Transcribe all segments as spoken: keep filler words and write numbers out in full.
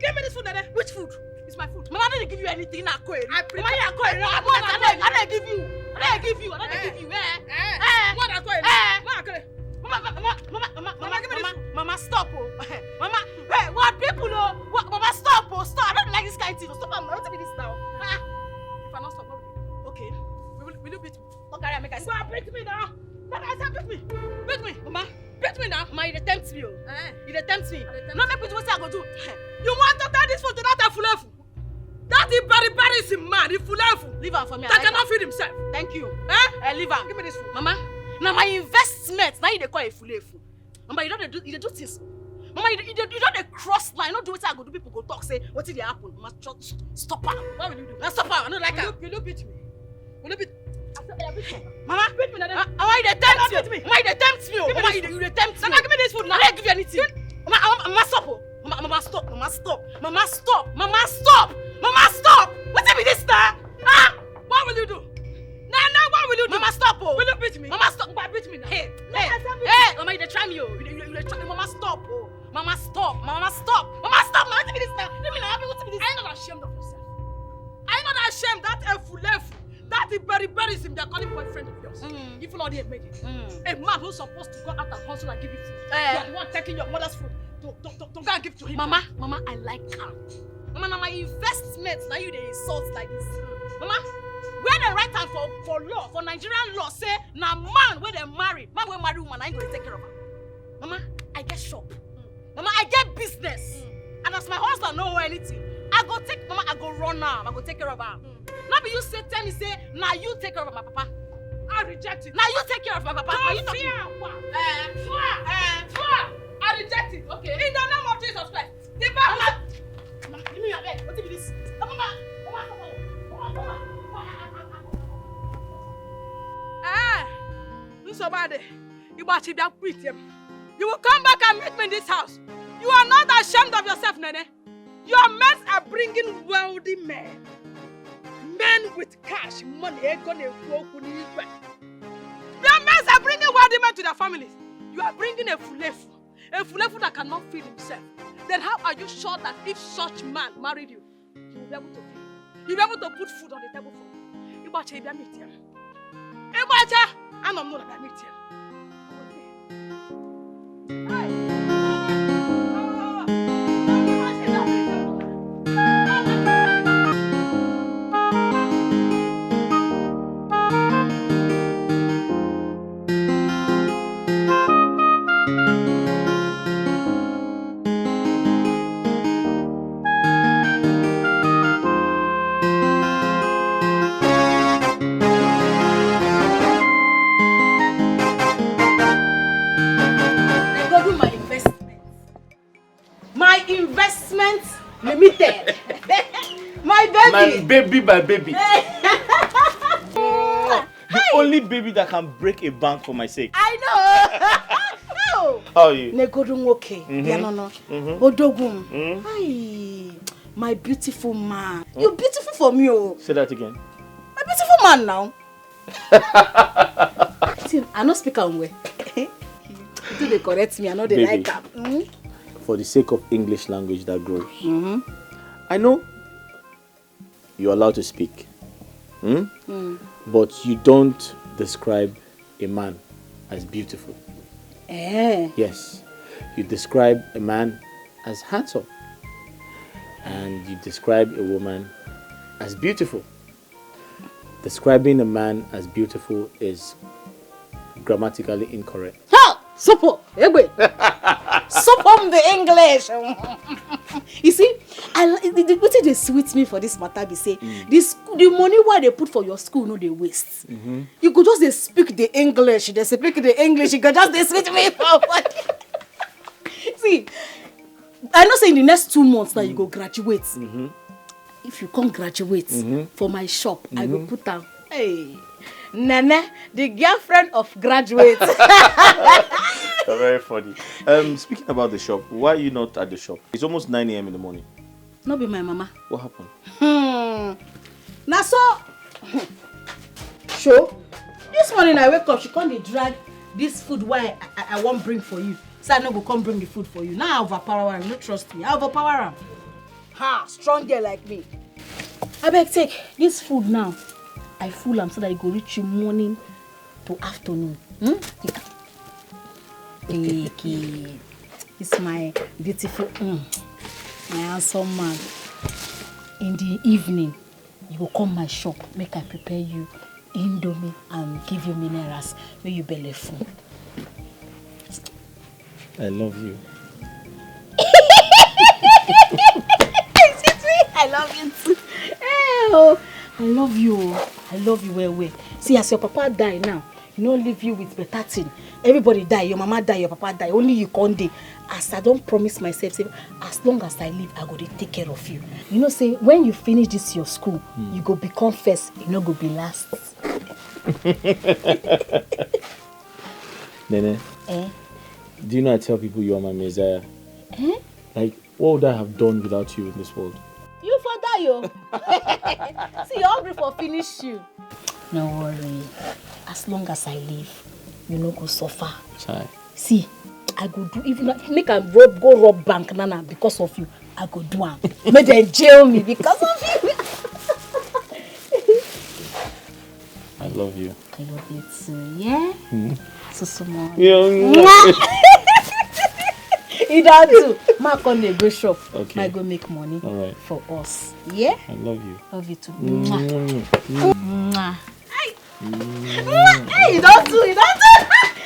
Give me this food, Nene. Which food? It's my food. Mama, I don't give you anything. I quit. I pretend. Mama, I quit. No, I don't give you. I don't give you. I don't give you. Eh? Eh? What I quit? Eh? What I quit? Mama, mama, mama, mama, mama, mama, give me this food. Mama, stop, oh. Mama, hey, what people, oh? What, mama, stop, oh, stop. I don't like this kind of thing. Stop, I'm not this now. Ah. If I not stop, what will you do? Okay. Will, will you beat me? Come carry am, make I see. Go and beat me now. Make I say beat me. Beat me. Mama, beat me now. Mama, you dey tempt me, oh. Eh. You dey tempt me. I dey tempt you. No make me do wetin I go do. You want to tell this food to that efulefu? That Iberiberism man, efulefu. Leave am for me. That cannot feed himself. Thank you. Eh? Eh, leave am. Give me this food. Mama, na my investment. Now you dey call efulefu. Mama, you don dey do, you dey do things. Mama, you dey, you dey, you don dey cross line. You no do wetin I go do, people go talk say wetin dey happen. Mama, just stop am. What will you do? Na stop am. I no like am. Will you, will you beat me? Will you beat? I said, will you beat me? Mama, beat me, Nana. Mama, you dey tempt me. Mama, you dey tempt me. Mama, you dey, you dey tempt me. Nana, give me this food now. I no give you anything. Mama, mama, mama, stop, oh. Mama, mama, stop. Mama, stop. Mama, stop. Mama, stop. Mama, stop. Wetin be this now? Ah, what will you do? Nana, what will you do? Mama, stop, oh. Will you beat me? Mama, stop. Mama, beat me now. Hey, hey, hey, Mama, you dey try me, oh. You dey, you dey, you dey try me. Mama, stop, oh. Mama, stop. Mama, stop. Mama, stop. Mama, wetin be this now? Wetin be this? Are you not ashamed of yourself? Are you not ashamed that efulefu, that Iberiberism they are calling boyfriend of yours? Mm. If not, they made it. Mm. A man who's supposed to go out and hustle and give you food. Eh. You are the one taking your mother's food to, to, to, to go and give to him. Mama, Mama, I like her. Mama, na my investment, now you dey insult like this. Mama, where dem write am for, for law, for Nigerian law, say na man wey dem marry, man wey marry woman, na him go dey take care of am. Mama, I get shop. Mama, I get business. And as my husband no owe anything, I go take, Mama, I go run am, I go take care of am. No be you say, tell me say na you take care of my papa. I reject it. Na you take care of my papa. Na you talk. Fear, what? Eh, fear, eh, fear. I reject it. Okay. In the name of Jesus Christ. The Bible. Mama, give me your bed. Wetin be this? Mama, Mama, Mama, Mama, Mama. Ah, nsogbu adị. Igbachi bịa kwit m. You will come back and meet me in this house. You are not ashamed of yourself, Nene. Your mates are bringing wealthy men. Men with cash, money, ego na-ekwu okwu n'igwe. Your mates are bringing wealthy men to their families. You are bringing efulefu. Efulefu that cannot feed himself. Then how are you sure that if such man married you, you will be able to feed? You'll be able to put food on the table for you. Igbachi, bịa meet ya. Igbachi, anọ m n'ụlọ, bịa meet ya. They go do my investment. My investment limited. My baby. My baby, my baby. The only baby that can break a bank for my sake. I know. How are you? Negodu nwoke. Mm-hmm. Bịa nọnọ. Mm-hmm. Odogwu m. Mm-hmm. Hi, my beautiful man. Hmm? You're beautiful for me, oh. Say that again. My beautiful man now. See, I no speak am well. You dey correct me, I no dey like am. Baby, hmm? For the sake of English language that grows, mm-hmm, I know you're allowed to speak, hmm? Mm. But you don't describe a man as beautiful. Eh. Yes. You describe a man as handsome. And you describe a woman as beautiful. Describing a man as beautiful is grammatically incorrect. Ha! Sopo, egbe. Sopo m the English. You see, I li-, the, the, wetin dey sweet me for this matter be say, mm, this, the money wey they put for your school no dey waste. Mm-hmm. You go just dey speak the English, dey speak the English, you go just dey sweet me for body. See, I know say in the next two months now you go graduate. Mm-hmm. If you come graduate, mm-hmm, for my shop, I go, mm-hmm, put am. Hey, Nene, the girlfriend of graduate. You're very funny. Um, speaking about the shop, why are you not at the shop? It's almost nine a m in the morning. No be my mama. What happened? Hmm. Na so. Show. This morning I wake up, she come dey drag this food wey I, I, I wan bring for you. So I no go come bring the food for you. Now I overpower am. You no trust me. I overpower am. Ha, strong girl like me. Abeg, take this food now. I full am so that e go reach you morning to afternoon. Hmm? Take it. It's my beautiful, mm, my handsome man. In the evening, you go come my shop, make I prepare you indomie and give you minerals, make you belle full. I love you. Excuse me, I love you too. Eh, oh, I love you. Oh. I love you well, well. See, as your papa die now, he no leave you with better thing. Everybody die, your mama die, your papa die, only you come dey. As I don promise myself, say, as long as I live, I go dey take care of you. You know, say, when you finish this your school, you go become first, you no go be last. Nene, eh? Do you know I tell people you are my Messiah? Eh? Like, what would I have done without you in this world? You for die, yo. See, your hungry for finish you. No worry. As long as I live, you no go suffer. Chai. See, I go do, even like, make I rob, go rob bank, nana, because of you. I go do am. Make dem jail me because of you. I love you. I love you too, yeah? Mm. So small. Yeah. Mwah! E don do. Ma come dey go shop. Okay. Ma go make money. All right. For us. Yeah? I love you. Love you too. Mwah. Mm. Mwah. Hey, e don do, e don do.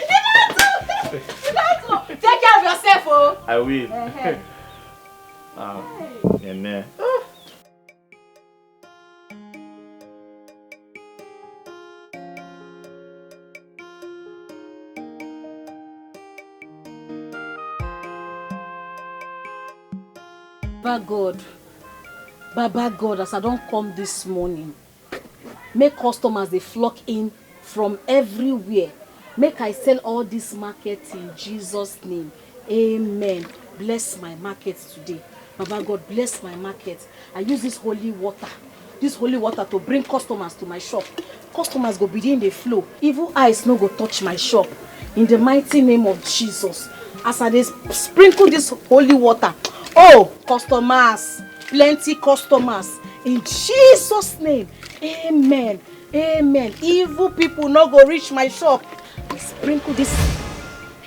E don do. E don do. Take care of yourself, oh. I will. Uh-huh. Ah, hey. Nene. Baba God, Baba God, as I don come this morning, make customers dey flock in from everywhere. Make I sell all this market in Jesus' name. Amen. Bless my market today. Baba God, bless my market. I use this holy water, this holy water to bring customers to my shop. Customers go begin dey flow. Evil eyes no go touch my shop. In the mighty name of Jesus, as I dey sp-, sprinkle this holy water, oh, customers, plenty customers. In Jesus' name, amen. Amen. Evil people no go reach my shop. Sprinkle this.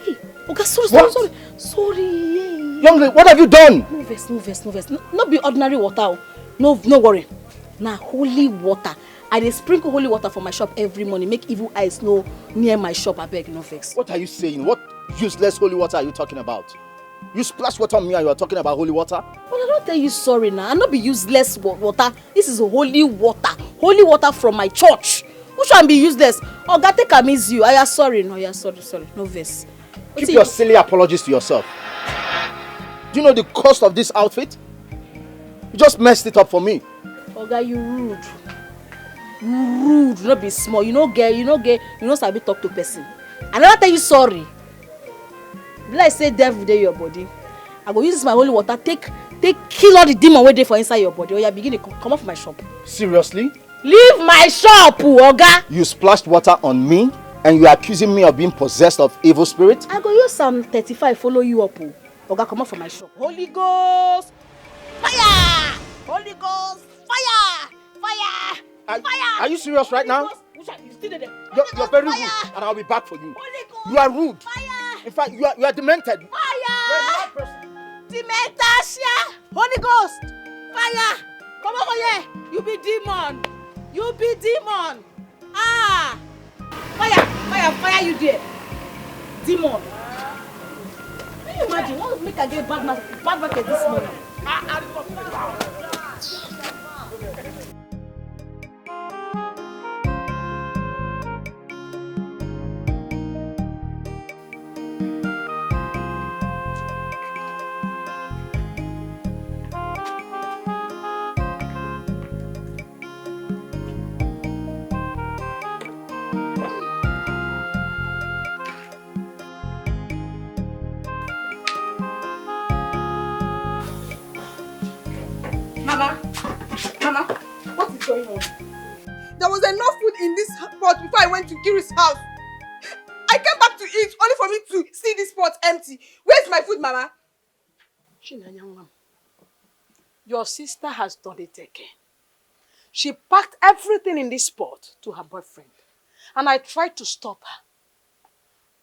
Hey, Oga, sorry, sorry, what? Sorry, sorry. Hey. Young lady, what have you done? No vex, no vex, no vex. No, no be ordinary water o. No, no worry. Na holy water. I dey sprinkle holy water for my shop every morning. Make evil eyes no near my shop, abeg, no vex. What are you saying? What useless holy water are you talking about? You splash water on me and you are talking about holy water? But I don tell you sorry now. I no be useless wa-, water. This is holy water. Holy water from my church. Which one be useless? Oga, take am easy. Oya, sorry. No, oya, sorry, sorry. No vex. Keep your silly apologies to yourself. Do you know the cost of this outfit? You just messed it up for me. Oga, you rude. You rude. No be small. You no get, you no get, you no sabi talk to person. I never tell you sorry. Be like say devil dey your body. I go use this my holy water, take, take kill all the demon wey dey for inside your body. Oya, begin dey co-, comot for my shop. Seriously? Leave my shop, oga. You splashed water on me and you are accusing me of being possessed of evil spirit? I go use Psalm thirty-five follow you up o. Oga, comot for my shop. Holy Ghost, fire! Holy Ghost, fire! Fire! Are, fire! Are you serious right now? Holy Ghost, which one? You still dey there? You're, you're very rude, and I'll be back for you. Holy Ghost, you are rude. Fire! In fact, you are, you are demented. Fire! You're a mad person. Dementia! Holy Ghost! Fire! Comot for here! You be demon! You be demon! Ah! Fire! Fire! Fire you there! Demon! Can you imagine? What make I get bad ma-, bad market this morning? Ah, ah, Mama, Mama, what is going on? There was enough food in this pot before I went to Kiri's house. I came back to eat only for me to see this pot empty. Where's my food, Mama? Chinanya nwa m. Your sister has done it again. She packed everything in this pot to her boyfriend, and I tried to stop her,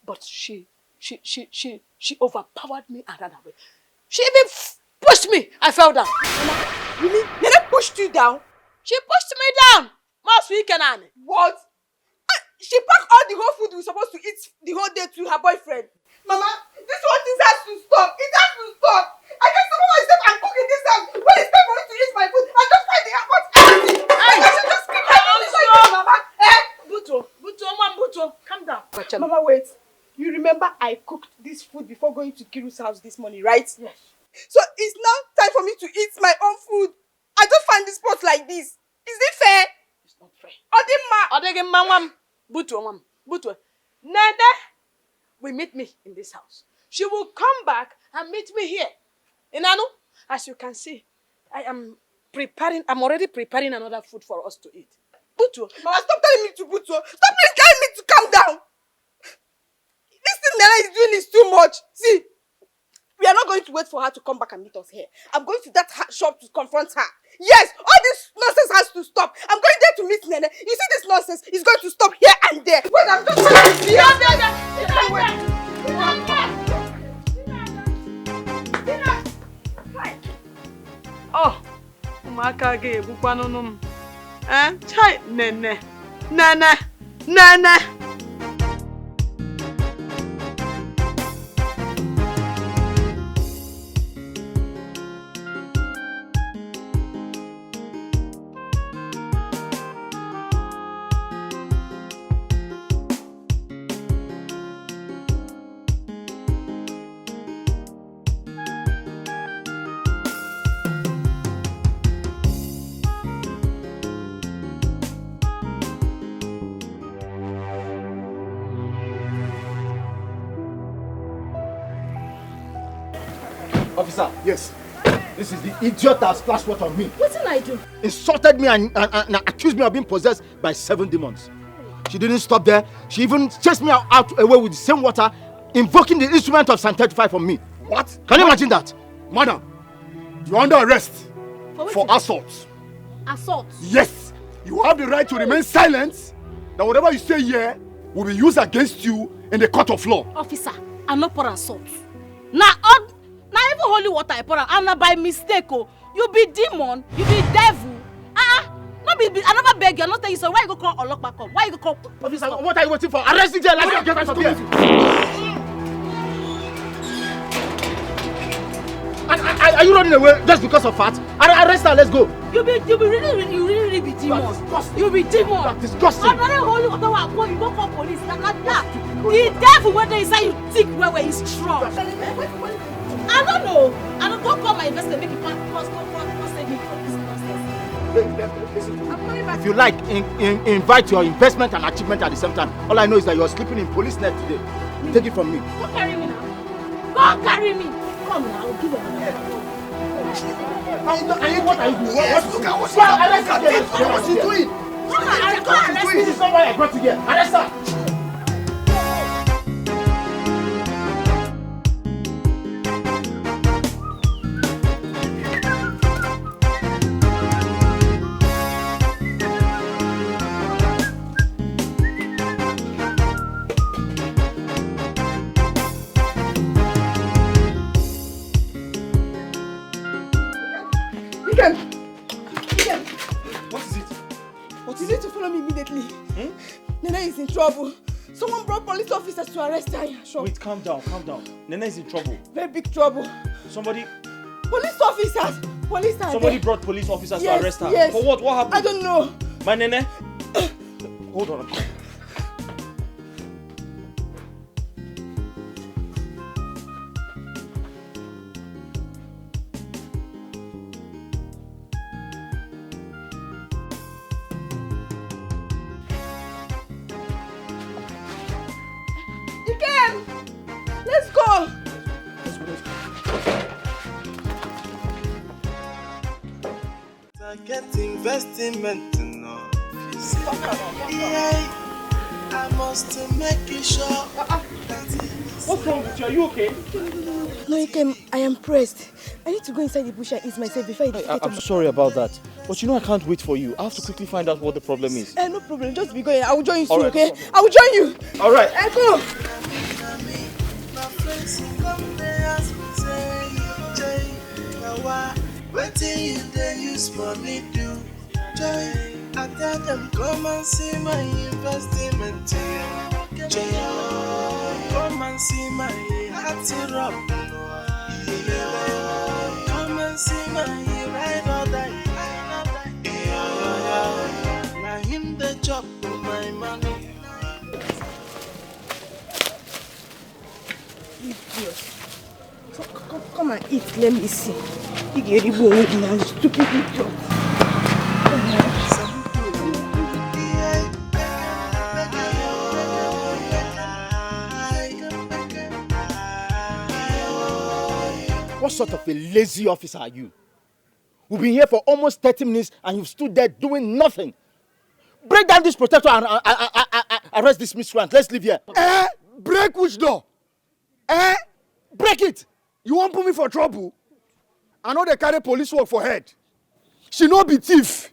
but she she she she she overpowered me and ran away. She even f- pushed me. I fell down. Mama, you mean Nene pushed you down? She pushed me down. Masu Ikenani. What? Ah, she packed all the whole food we were supposed to eat the whole day to her boyfriend. Mama, this whole thing has to stop. It has to stop. I can't stop myself and cook in this house. When it's time for me to eat my food, I just find the airport empty. I should just keep everything like this, Mama. Eh? Buto, Buto, Mom, Buto, calm down. Mama, wait. You remember I cooked this food before going to Kiru's house this morning, right? Yes. So it's now time for me to eat my own food. I just find this pot like this. Is it fair? It's not fair. Odima. Odegema, Mom. Buto, Mom. Buto. Nene will meet me in this house. She will come back and meet me here. Inanu, as you can see, I am preparing, I'm already preparing another food for us to eat. Buto. Mama, stop telling me to Buto. Stop telling me to calm down. This thing Nene is doing is too much. See, we are not going to wait for her to come back and meet us here. I'm going to that ha- shop to confront her. Yes, all this nonsense has to stop. I'm going there to meet Nene. You see this nonsense is going to stop here and there. Wait, I'm just trying to see her. Oh, ụmụaka ga-egbukwanụnụ m. Eh? Chai, Nene. Nene. Nene. Officer. Yes. This is the idiot that splashed water on me. Wetin I do? Insulted me and, and, and accused me of being possessed by seven demons. She didn't stop there. She even chased me out, out away with the same water, invoking the instrument of Psalm thirty-five from me. What? Can you imagine that? Madam, you're under arrest for, for assault. Assault? Yes. You have the right to remain silent. That whatever you say here will be used against you in the court of law. Officer, I no pour am salt. Na odd, na even holy water I pour am, and na by mistake o. You be demon, you be devil. Ah, ah, no be, be, I never beg you, I no tell you so. Why you go call Olokpa come? Why you go call police come? What are you waiting for? Arrest the girl and get out of here. Are, are, are you running away just because of fat? Ar- Arrest her, let's go. You be, you be really, really, you really, really be demon. You be demon. That's disgusting. Another holy water wa pour, you go call police. Na, na, na. The devil wey dey inside you thick well well, is strong. I don't know. I don't, don't call my investment, make it come, come, come, come, come save me from this nonsense. Listen to me. I'm coming back. If you like, in, in, invite your investment and achievement at the same time. All I know is that you're sleeping in police net today. Take it from me. Don't carry me now. Come carry me. Come now, I will give you another. And, and what are you doing? What, what is it? Look at what she's doing. Look at what she's doing. Come on, I can't arrest you. This is not why I brought you here. Arrest her. Ikem! Ikem! What is it? What is it? You need to follow me immediately. Hmm? Nene is in trouble. Someone brought police officers to arrest her. Sure. Wait, calm down, calm down. Nene is in trouble. Very big trouble. Somebody. Police officers! Police are there. Somebody brought police officers to arrest her. Yes, yes. For what? What happened? I don't know. My Nene? Hold on. Ikem! Let's go! Let's go, let's go. I get investment, no. Yeah, I must make it sure that it is. What's wrong with you? Are you okay? No, Ikem, I am pressed. I need to go inside the bush and ease myself before I I, defecate I'm on my sorry about that. But you know I can't wait for you. I have to quickly find out what the problem is. Eh, no problem. Just be going. I will join you soon, Alright, no okay? problem. I will join you. All right. I go. Wetin you dey use money do? Joy, I tell them come and see my investment. Joy, come and see my heart rub. Come and see my ride or die. Na him dey chop my money. Idiot. Come, come, come and eat, let me see. You get the bone with now, stupid idiot. What sort of a lazy officer are you? We've been here for almost thirty minutes and you've stood there doing nothing. Break down this protector and, and, and, and, and arrest this miscreant. Let's leave here. Eh? Break which door? Eh? Break it! You wan put me for trouble? I no dey carry police work for head. She no be thief.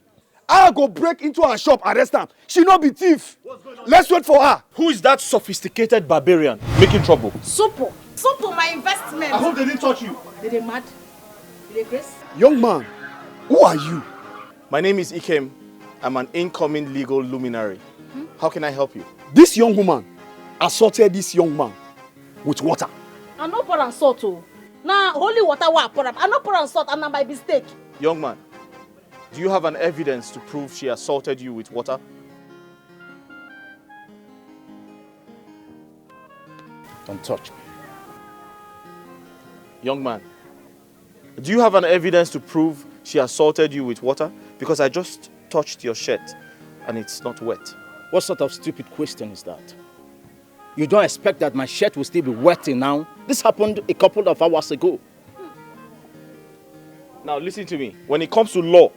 I go break into her shop, arrest am. She no be thief. Let's wait for her. Who is that sophisticated barbarian making trouble? Supo. Supo, my investment. I hope they didn't touch you. They dey mad. They dey grace. Young man, who are you? My name is Ikem. I'm an incoming legal luminary. How can I help you? This young woman assaulted this young man with water. I no pour am salt o. Na holy water wey I pour am. I no pour am salt and na by mistake. Young man, do you have an evidence to prove she assaulted you with water? Don't touch me. Young man, do you have an evidence to prove she assaulted you with water? Because I just touched your shirt and it's not wet. What sort of stupid question is that? You don't expect that my shirt will still be wet till now? This happened a couple of hours ago. Now listen to me. When it comes to law,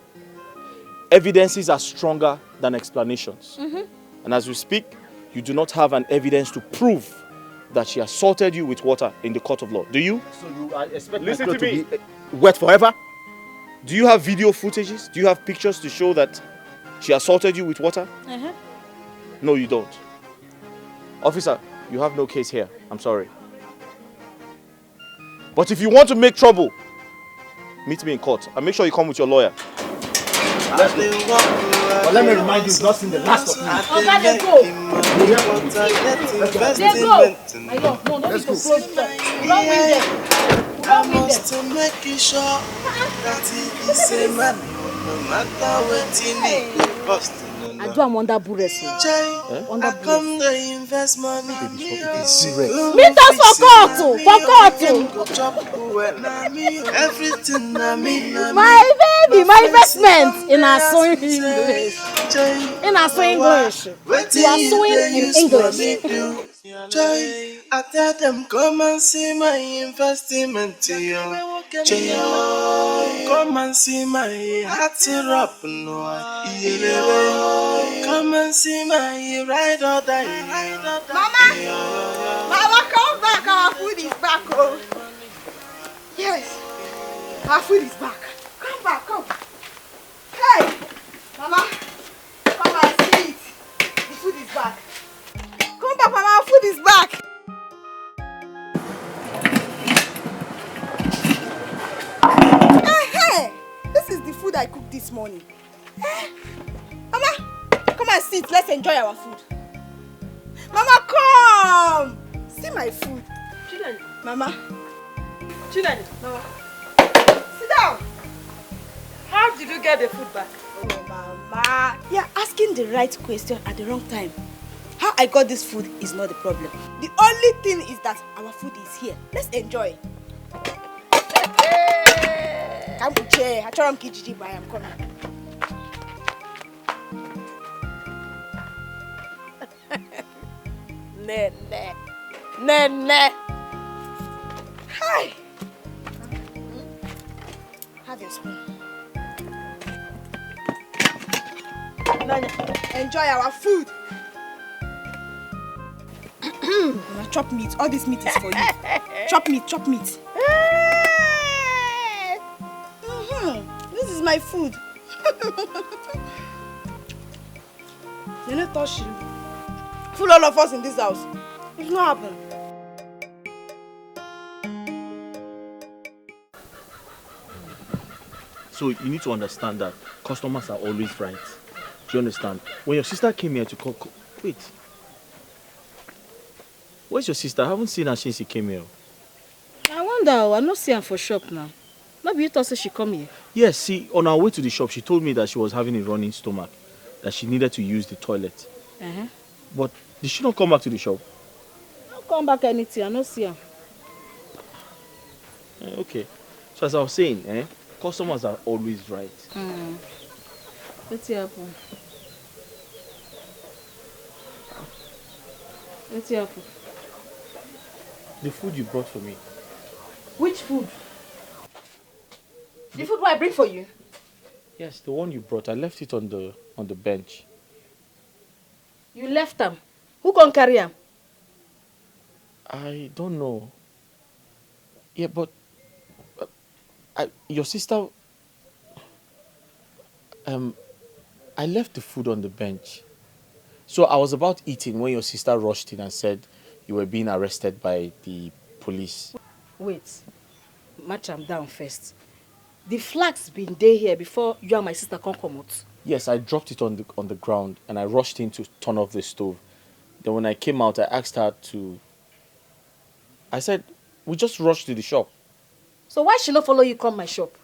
evidences are stronger than explanations. Mm-hmm. And as we speak, you do not have an evidence to prove that she assaulted you with water in the court of law. Do you? So you are expecting Listen to me. Be, uh, wet forever? Do you have video footages? Do you have pictures to show that she assaulted you with water? Uh-huh. No, you don't. Officer, you have no case here. I'm sorry. But if you want to make trouble, meet me in court and make sure you come with your lawyer. Let's go. But let me remind you, it's not seen the last of me. Oga, dey go. Dey go. My love, no, no need to close door. Don't win them. Don't win them. Make you sure that he is a man, no matter wetin he go cost. I do am under buresi. Eh? Under buresi. Meet us for court o, for court o. My baby, my investment. Una so English. Una so English. You are suing in English. Joy, I tell them come and see my investment, yo. Joy, come and see my heart rub, no. Come and see my ride or die. Mama, Mama, come back. Our food is back, oh. Yes, our food is back. Come back, come. Hey, Mama, come and see it. The food is back. Come back, Mama, our food is back. Hey, hey, this is the food I cooked this morning. Eh? Mama, come and sit. Let's enjoy our food. Mama, come. See my food. Children. Mama. Children. Mama. Sit down. How did you get the food back? Oh, Mama. You're asking the right question at the wrong time. How I got this food is not the problem. The only thing is that our food is here. Let's enjoy. Ka m kpuchie ya, achọrọ m ka ijiji baa ya, I'm coming. Nene. Nene. Hi. Have your spoon. Enjoy our food. Una chop meat. All this meat is for you. Chop meat, chop meat. Hey! My food. They no touch you. Full all of us in this house. It no happen. So you need to understand that customers are always right. Do you understand? When your sister came here to call, call wait. Where's your sister? I haven't seen her since she came here. I wonder, oh, I no see am for shop now. No be you talk say she come here? Yes, see, on our way to the shop, she told me that she was having a running stomach, that she needed to use the toilet. Uh-huh. But did she not come back to the shop? No come back anything, I no see am. Eh, okay. So as I was saying, eh, customers are always right. Mm. Wetin happen? Wetin happen? The food you brought for me. Which food? The food wey I bring for you? Yes, the one you brought. I left it on the on the bench. You left am. Who come carry am? I don't know. Yeah, but uh, I, your sister. Um, I left the food on the bench. So I was about eating when your sister rushed in and said you were being arrested by the police. Wait, match am down first. The flask been dey here before you and my sister come comot. Yes, I dropped it on the on the ground and I rushed in to turn off the stove. Then when I came out, I asked her to. I said we just rushed to the shop. So why she no follow you come my shop?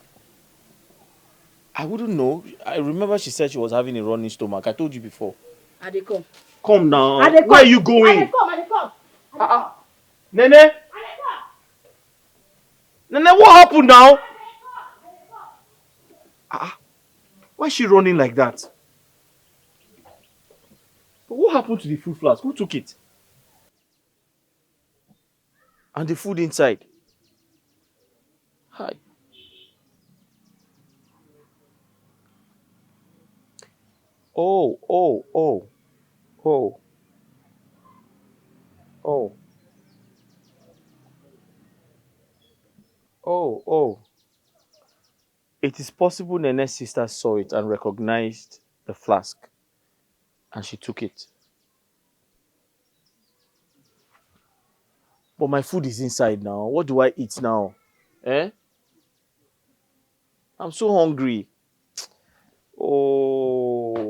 I wouldn't know. I remember she said she was having a running stomach. I told you before. I dey come. Come now. I dey come. Where are you going? I dey come. I dey come. Uh-uh. Nene? Nene, what happened now? Uh-uh. Why is she running like that? But what happened to the food flask? Who took it? And the food inside? Hi. Oh, oh, oh, oh, oh, oh, oh. It is possible Nene's sister saw it and recognized the flask, and she took it. But my food is inside now. What do I eat now? Eh? I'm so hungry. Oh.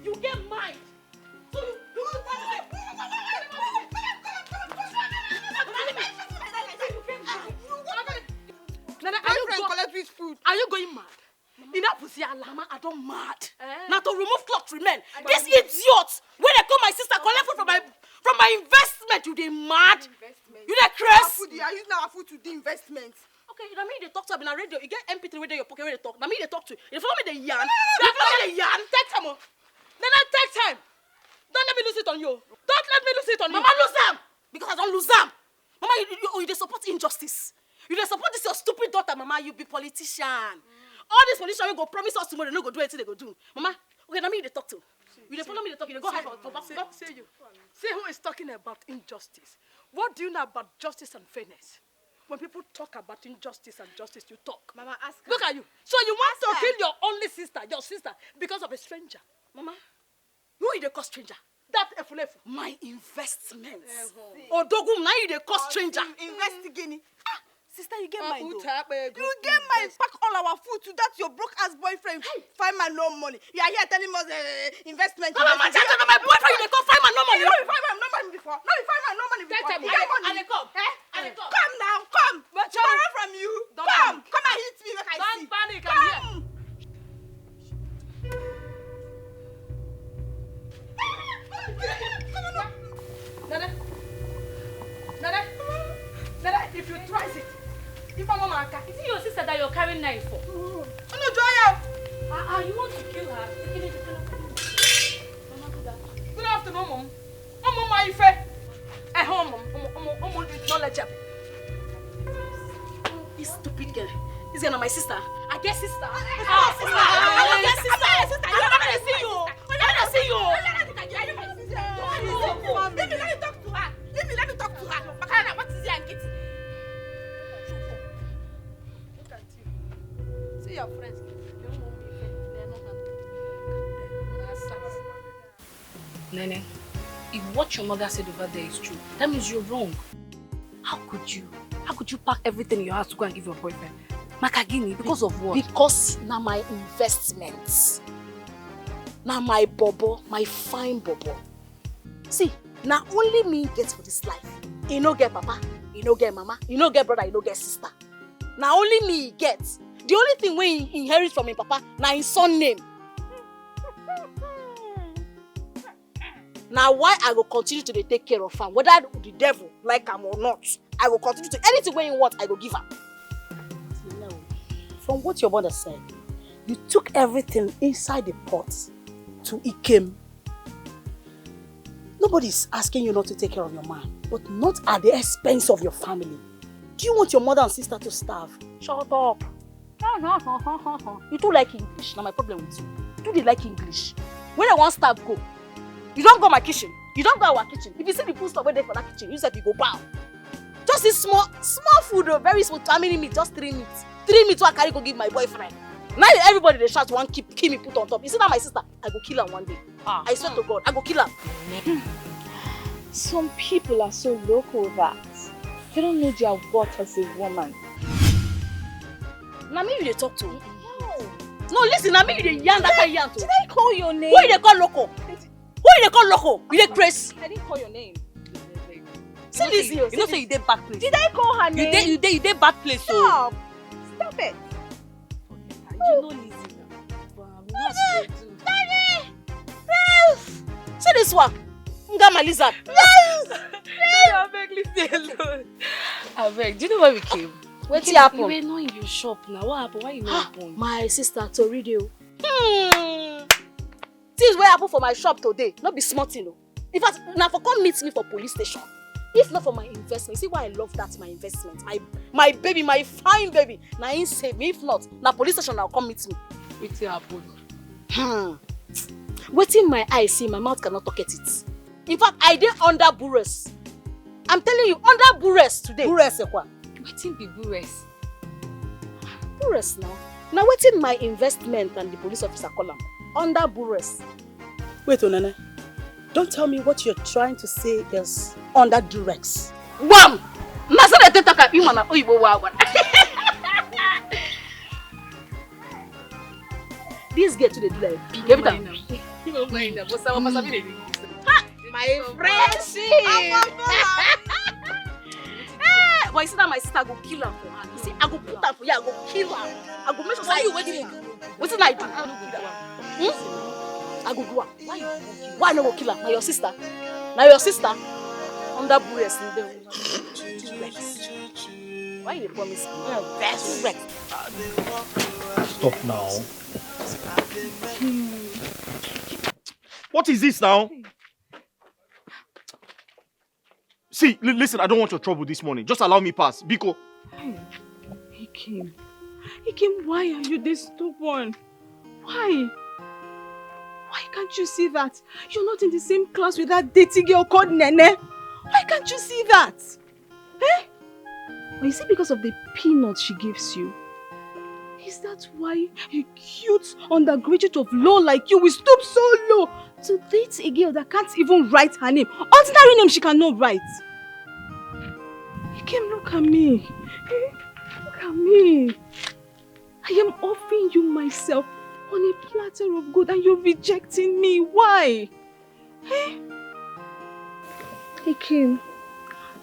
You get mind? So you, you, Nana, are you go- Collect which food? Are you going mad? Enough is here, Alama. I don't mad. Now to remove cloth remain. This idiot, when I call my sister, collect food from my from my investment, you dey mad? You dey craze? Food, you are using our food to do investment. Okay, na me you dey talk to. I be na radio. You get M P three wey dey your pocket wey dey talk. Na me you dey talk to. You dey follow me dey yarn. You dey follow me dey yarn. Take time o. Nana, take time. Don't let me lose it on you. Don't let me lose it on you. Mama, lose am. Because I don lose am. Mama, you, you, you dey support injustice. You dey support this your stupid daughter, Mama. You be politician. All these politicians wey go promise us tomorrow, no go do anything they go do. Mama, okay, na me you dey talk to. You dey follow me dey talk. You dey go hide for for back. See, see you. See who is talking about injustice. What do you know about justice and fairness? When people talk about injustice and justice, you talk. Mama, ask her. Look at you. So you want to kill your only sister, your sister, because of a stranger. Mama, who you dey call stranger? That efulefu. My investment. See. Odogwu, na you dey call stranger. Invest gini. Sister, you get mind o. Uta akpa ego. You get mind, pack all our food to that your broke ass boyfriend. Find man no money. You are here telling us uh, investment. Mama, investment. Mama, my boyfriend, you dey call find man no money. No be find man no money before. No be find man no money before. Take time. You get money. I dey come. Eh? I dey come. Come now, come. But Tomorrow from you. Don't Come, panic. Come and hit me, make I Don't see. Panic. I'm here. Come. Nana, Nana, Nana, if you try it, if I'm Mama Aka, Is it your sister that you're carrying knife for? Unu jụọ ya. Ah, ah, you want to kill her? Mama, do that. Good afternoon, Mom. Mom, Mom, my friend. Eh, home, Mom. Mom, Mom, My sister. I get sister. I get sister. I get sister. I get sister. I never dey see you. I never dey see you. Leave me, let me talk to her. Leave me, let me talk to her. Makana, what is it I'm getting? Look at you. See your friends. They won't be friends. They are not happy. Nene, if what your mother said over there is true, that means you're wrong. How could you? How could you pack everything in your house to go and give your boyfriend? Makagini, because of what? Because na my investment. Na my bobo, my fine bobo. See, na only me get for this life. He no get papa, he no get mama, he no get brother, he no get sister. Na only me he get. The only thing wey he inherit from him papa na him surname. Na why I go continue to dey take care of am, whether the devil like am or not. I go continue to, anything wey he want, I go give am. From what your mother said, you took everything inside the pot to Ikem. Nobody is asking you not to take care of your man, but not at the expense of your family. Do you want your mother and sister to starve? Shut up. You too like English. Na my problem with you. You too dey like English. When I wan starve go, you don go my kitchen. You don go our kitchen. If you see the food stuff wey dey for that kitchen, you sef you go bow. Just this small, small food o, very small. How many meat? Just three meat. Three meat wey I carry go give my boyfriend. Now everybody dey shout, wan keep, kill me, put on top. You see that my sister? I go kill am one day. Ah. I swear to God, I go kill am. Some people are so loco that they don't know their worth as a woman. Na me you dey talk to? No. No, listen, na me you dey yarn that kind yarn to. Did I call your name? Who you dey call loco? Who you dey call loco? You dey craze? I didn't call your name. See Lizzie, you know say you dey bad place. Did I call her name? You dey, you dey, you dey bad place. Stop. Stop it. You know Lizzie now. Daddy! Ralph! See this one. Ngama lizard. Ralph! Ralph! Abeg, leave me alone. Abeg, do you know why we came? Wetin happen? You were not in your shop now. What happened? Why you not open? My sister, tori dey o. Hmm. Things wey happen for my shop today, no be small thing o. In fact, na for come meet me for police station. If not for my investment, see why I love that my investment. My, my baby, my fine baby. Na him save me. If not, na police station na come meet me. Wetin happen? Hmm. Wetin my eye see, my mouth cannot talk it. In fact, I dey under bures. I'm telling you, under bures today. Bures ekwa? Wetin be bures? Bures now. Na wetin my investment and the police officer call am. Under bures. Wait, Onene. Don't tell me what you're trying to say is under duress. Wham! Na so they take talk am, Imana Oyibo wa wa. This girl too dey do like pig every time. You don't mind am. But Sawa Masabi dey do this. Ha! My friendship. Eh, but you see that my sister go kill am for her. You see, I go put am for you, I go kill am. I go make sure say you wetin you do. Wetin I do? Hmm? I go do am. Why you go kill am? Why I no go kill am? Na your sister. Na your sister. Under bures in there. Why you dey promise me? Best friend. Stop now. What is this now? See, li- listen, I don't want your trouble this morning. Just allow me pass. Biko. Hey, Ikem. Ikem, why are you this stubborn? Why? Why can't you see that you're not in the same class with that dirty girl called Nene? Why can't you see that? Eh? But you see, because of the peanuts she gives you, is that why a cute undergraduate of law like you will stoop so low to date a girl that can't even write her name? Ordinary name she cannot write. Ikem, look at me. Eh? Look at me. I am offering you myself on a platter of gold and you're rejecting me. Why? Eh? Ikem,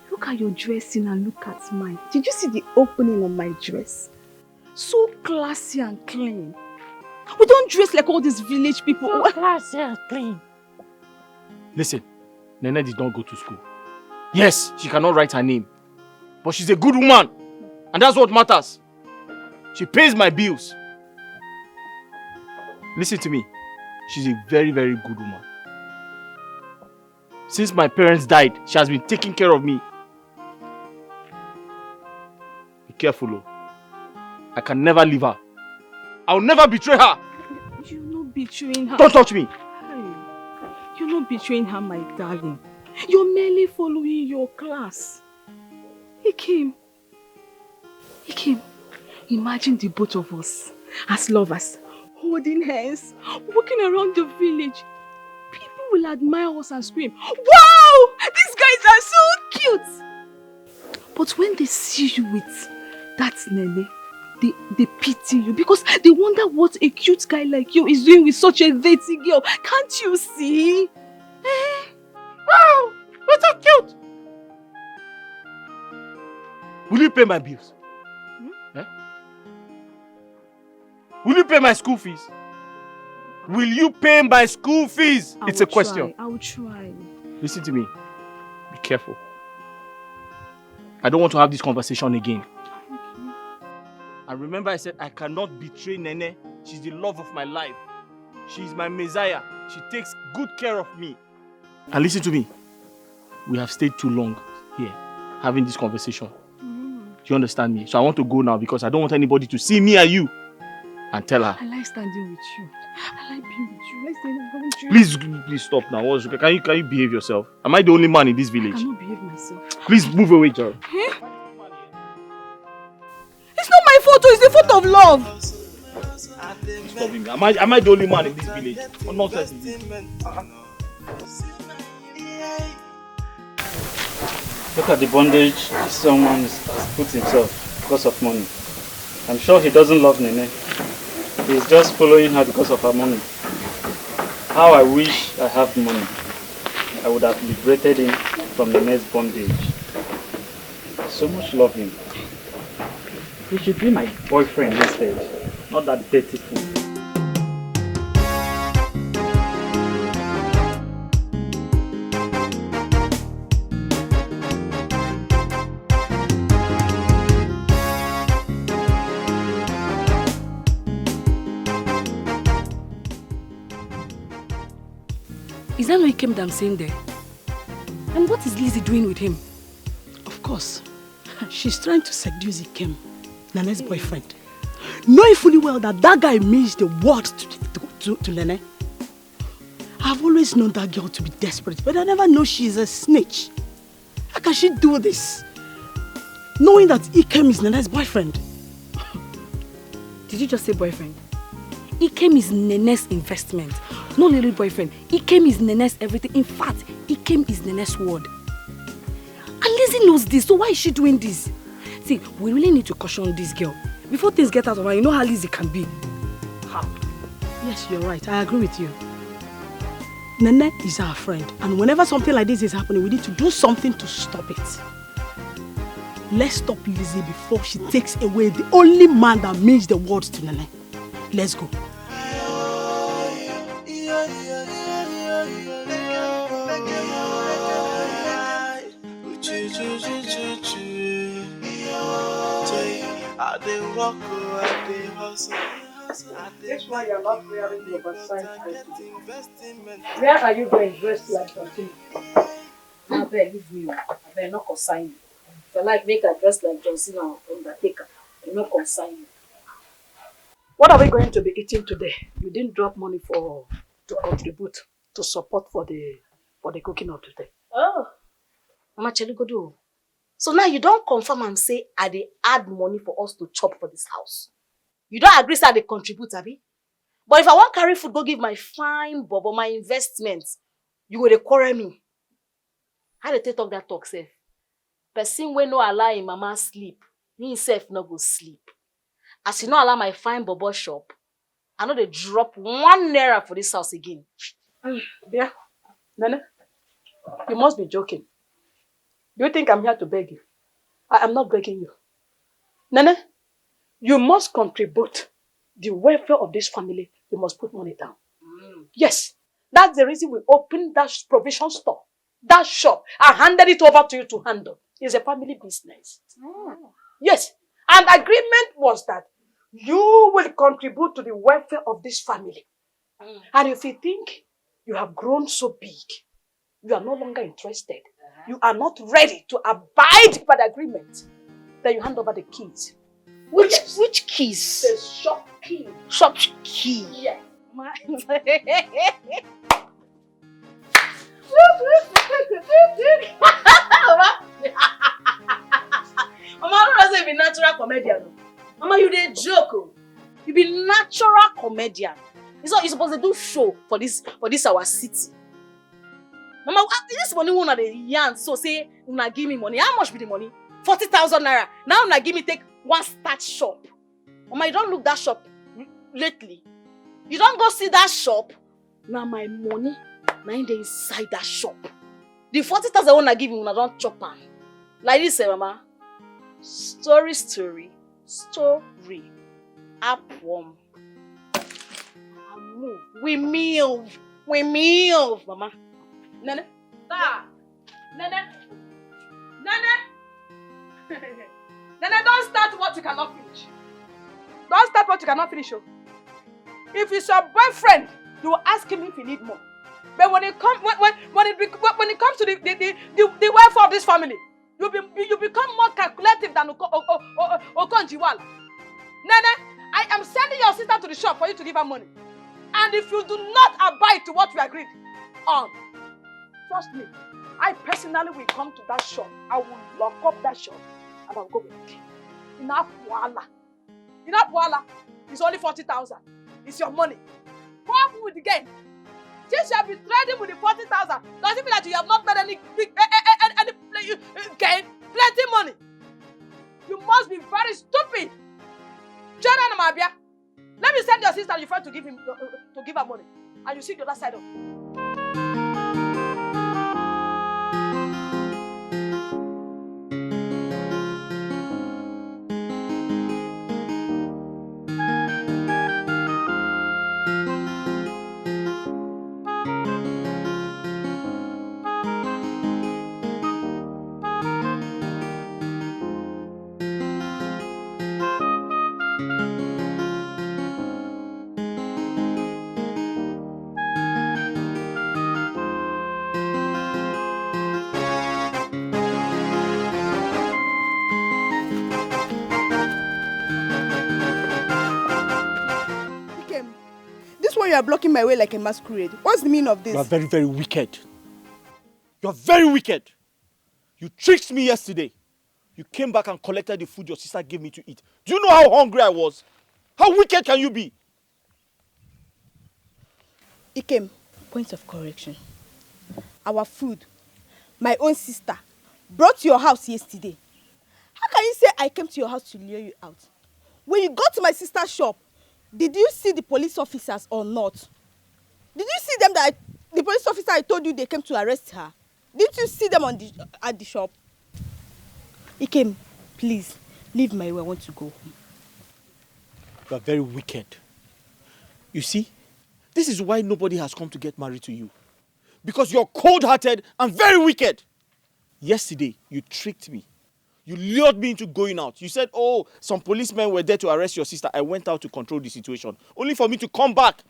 look at your dressing and look at mine. Did you see the opening on my dress? So classy and clean. We don't dress like all these village people. So classy and clean. Listen, Nene did not go to school. Yes, she cannot write her name. But she's a good woman. And that's what matters. She pays my bills. Listen to me. She's a very, very good woman. Since my parents died, she has been taking care of me. Be careful, oh. I can never leave her. I'll never betray her. You're not betraying her. Don't touch me. Hey, you're not betraying her, my darling. You're merely following your class. He came. He came. Imagine the both of us as lovers, holding hands, walking around the village. People will admire us and scream, "Wow! These guys are so cute!" But when they see you with that Nene, they, they pity you because they wonder what a cute guy like you is doing with such a dirty girl. Can't you see? Eh? Wow! You're so cute! Will you pay my bills? Eh? Will you pay my school fees? Will you pay my school fees? I It's a will question. Try. I will try. Listen to me. Be careful. I don't want to have this conversation again. And remember, I said I cannot betray Nene. She's the love of my life. She's my messiah. She takes good care of me. And listen to me. We have stayed too long here having this conversation. Do you understand me? So I want to go now because I don't want anybody to see me and you and tell her. I like standing with you. I like being with you. I like staying around you. Please, please stop now. What's, can you can you behave yourself? Am I the only man in this I village? Cannot behave myself. Please move away, Joe. It's not my fault, oh, it's the fault of love. Stop him. Am I am I the only man in this village? What nonsense is this? Look at the bondage this someone has put himself because of money. I'm sure he doesn't love Nene. He's just following her because of her money. How I wish I have money. I would have liberated him from Nene's bondage. I so much love him. He should be my boyfriend instead, not that dirty fool. Is that not Ikem that I'm seeing there? And what is Lizzie doing with him? Of course. She's trying to seduce Ikem, Nene's boyfriend. Knowing fully well that that guy means the world to, to, to, to Nene. I've always known that girl to be desperate, but I never know she's a snitch. How can she do this? Knowing that Ikem is Nene's boyfriend. Did you just say boyfriend? Ikem is Nene's investment, not really boyfriend. Ikem is Nene's everything. In fact, Ikem is Nene's world. And Lizzie knows this, so why is she doing this? See, we really need to caution this girl before things get out of hand. You know how Lizzie can be. Yes, you're right. I agree with you. Nene is our friend, and whenever something like this is happening, we need to do something to stop it. Let's stop Lizzie before she takes away the only man that means the world to Nene. Let's go. I dey work, oh, I dey hustle. This one you're not wearing the oversized dress. Where are you going dressed like Johnson? Abeg, leave me. Abeg, no concern you. If you like, make I dress like John Cena or Undertaker. E no concern you. What are we going to be eating today? You didn't drop money for to contribute to support for the for the cooking of today. Oh, Mama Chelugodo. So now you don confirm am say I dey add money for us to chop for this house. You don agree say I dey contribute, abi? But if I wan carry food go give my fine bobo, my investment, you go dey quarrel me. How dey take talk that talk sef? Person wey no allow im mama sleep, himself no go sleep. As you no allow my fine bobo shop, I no dey drop one naira for this house again. Bia, Nene, you must be joking. Do you think I'm here to beg you? I am not begging you. Nene, you must contribute the welfare of this family. You must put money down. Yes, that's the reason we opened that sh- provision store, that shop. I handed it over to you to handle. It's a family business. Yes, and agreement was that you will contribute to the welfare of this family. And if you think you have grown so big, you are no longer interested, you are not ready to abide by the agreement, then you hand over the keys. Which which keys? The shop key. Shop key. Yeah. Ma- Mama, Mama, I don't know say you be natural comedian. O. Mama, you dey joke. O. You be natural comedian. You so you suppose to do show for this for this our city. Mama, ah, this money wey una dey yarn so say una give me money. How much be the money? Forty thousand naira. Now una give me take one start shop. Mama, you don look that shop lately? You don go see that shop? Na my money, na im dey inside that shop. The forty thousand wey una give me, una don chop am. Like this, eh, Mama? Story, story, story. Apwom. Move. We move. We move, Mama. Nene. Sir. Nene. Nene. Nene, don't start what you cannot finish. Don't start what you cannot finish. Oh. If it's your boyfriend, you will ask him if you need more. But when it comes when when when it, bec- when when it comes to the the, the, the, the welfare of this family, you be you become more calculative than Oko, Oko, Oko, Okonjiwal. Nene, I am sending your sister to the shop for you to give her money. And if you do not abide to what we agreed on, trust me, I personally will come to that shop. I will lock up that shop and I'll go with it. Enough wahala. Enough wahala. It's only forty thousand. It's your money. What happen with the game? Since you have been trading with the forty thousand, does it mean that you have not made any big, eh, eh, eh, any, eh, eh, gain? Plenty money. You must be very stupid. Children, Mabia, let me send your sister your friend to give him to give her money, and you see the other side of. This way you are blocking my way like a masquerade. What's the meaning of this? You are very, very wicked. You are very wicked. You tricked me yesterday. You came back and collected the food your sister gave me to eat. Do you know how hungry I was? How wicked can you be? Ikem, point of correction. Our food, my own sister, brought to your house yesterday. How can you say I came to your house to lure you out? When you got to my sister's shop, did you see the police officers or not? Did you see them that I, the police officer I told you they came to arrest her? Didn't you see them on the at the shop? Ikem, please, leave my way. I want to go home. You are very wicked. You see, this is why nobody has come to get married to you. Because you're cold-hearted and very wicked. Yesterday, you tricked me. You lured me into going out. You said, "Oh, some policemen were there to arrest your sister." I went out to control the situation, only for me to come back.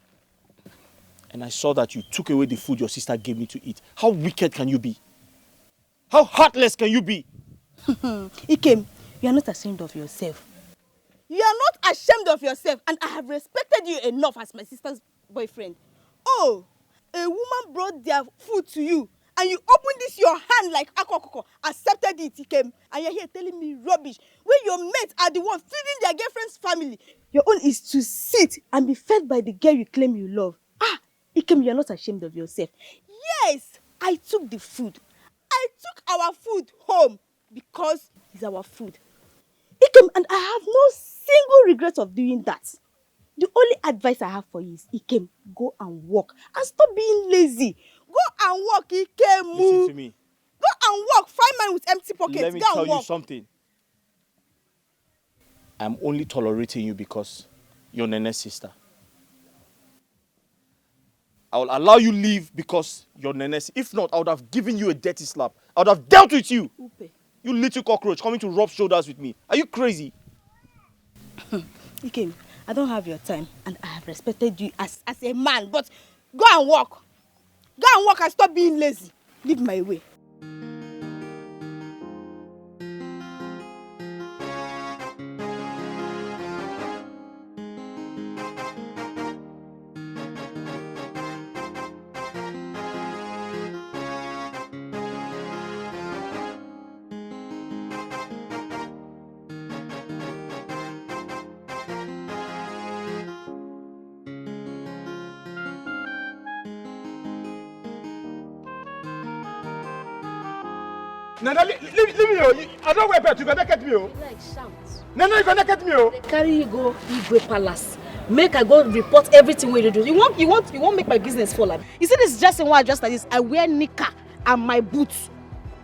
And I saw that you took away the food your sister gave me to eat. How wicked can you be? How heartless can you be? Ikem, you are not ashamed of yourself. You are not ashamed of yourself, and I have respected you enough as my sister's boyfriend. Oh, a woman brought their food to you, and you opened this your hand like akokoko, accepted it, Ikem, and you're here telling me rubbish. When your mates are the ones feeding their girlfriend's family, your own is to sit and be fed by the girl you claim you love. Ah, Ikem, you're not ashamed of yourself. Yes, I took the food. I took our food home because it's our food. Ikem, and I have no single regret of doing that. The only advice I have for you is, Ikem, go and work and stop being lazy. Go and work, Ikem. Listen to me. Go and work. Find man with empty pockets. Let me Go tell and work. You something. I'm only tolerating you because you're Nene's sister. I will allow you leave because you're Nene's. If not, I would have given you a dirty slap. I would have dealt with you. Upe. You little cockroach coming to rub shoulders with me. Are you crazy? Ikem, I don't have your time, and I have respected you as, as a man, but go and work. Go and work and stop being lazy. Leave my way. Nana, leave, leave, leave me, oh. You- I don't wear belt. You go naked me, oh. Like shout. Nana, you go naked me, oh. Carry you go Igwe Palace. Make I go report everything wey you do. You want, you want, you want make my business fall, abi? You see this dressing wey I dress like this? I wear knicker and my boots.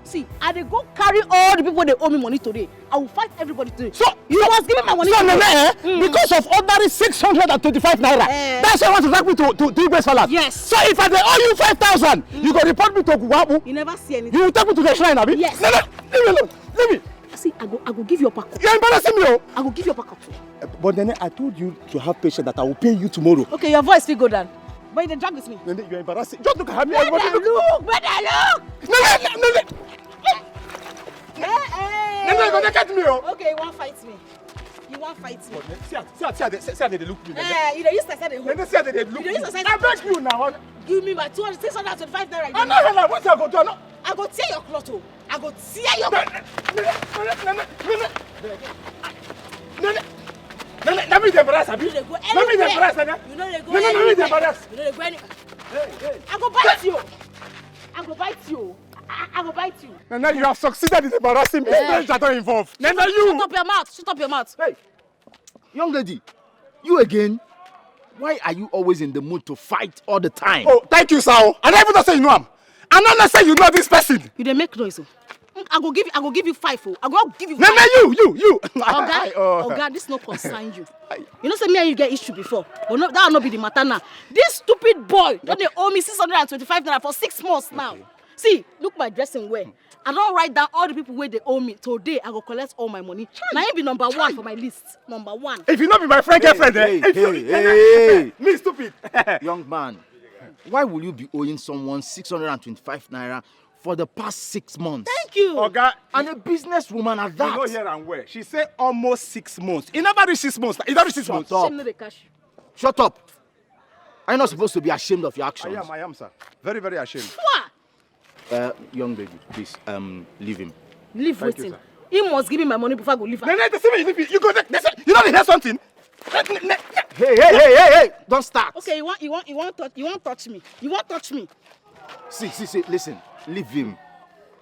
See, I dey go carry all the people wey owe me money today. I will fight everybody today. So You must give me my money. So, Nana, Today. eh, because of ordinary six hundred and twenty-five naira, Eh. that's why you want to drag me to, to, to Igwe Palace. Yes. So if I dey owe you five thousand, you go report me to Guabu. You never see anything. You will take me to the shrine, abi? Yes. Nana, leave me alone. Leave me. See, I go, I go give you uppercut. You're embarrassing me, oh. I go give you uppercut. But then I told you to have patience that I will pay you tomorrow. Okay, your voice fit go down. But you dey drag with me. Nana, you're embarrassing. Just look at me. Brother, Everybody look. look, brother, look. Nana, Nana, Eh, eh. Nana, you go naked me, oh. Okay, you wan fight me. You wan fight me. See, see, see, see, see, they look me. Nana. Eh, you dey use like say dey hold. Nana, see, they look You dey me. use like I beg you now. Give me my two hundred, six hundred and twenty-five naira. I know how. What I go do? I know. I go tear your cloth, oh. I go tear your. Nana, Nana, Nana, Nana, Nana, Nana, Nana, let me dey embarrass, abi? You dey go Let me dey anywhere. embarrass, Nana. You no dey go Nana, let me dey anywhere. Embarrass. You no dey go anywhere. Hey, hey. I go bite you. I go bite you. I, I go bite you. Nana, you have succeeded in embarrassing me. Eh. Stranger don involve. Nana, you. Shut up your mouth. Shut up your mouth. Hey. Young lady, you again? Why are you always in the mood to fight all the time? Oh, thank you, sir. I never know say you know him. I don't know say you know this person. You dey make noise, oh. Mm, I go give you, I go give you five, oh. I go give you No, five. No, you, you, you. Oga, Oh. Oga, this no concern you. You know say me and you get issue before, but no, that no be the matter now. This stupid boy don dey owe me six hundred and twenty-five naira for six months now. See, look my dressing well. I don write down all the people wey dey owe me. Today, I go collect all my money. Na him be number one for my list. Number one. If you no be my friend girlfriend, eh? Hey, If you, hey, hey, hey. Me stupid. Young man, why will you be owing someone six hundred and twenty-five naira for the past six months? Thank you. Oga, And a businesswoman at you no that. Hear am well. She say almost six months. E never reach six months. E don reach six months. Shut up. Shame no dey catch you. Shut up. Are you not supposed to be ashamed of your I actions? am, I am, sir. Very, very ashamed. Pwah! Uh, young lady, please, um, leave him. Leave Thank you, wetin? Sir. He must give me my money before I go leave. No, no, see me, you go, you know, hear something. Hey, hey, hey, hey, hey! Don't start. Okay, you want, you want, you want touch, you want touch me. You want touch me. See, see, see, listen. Leave him.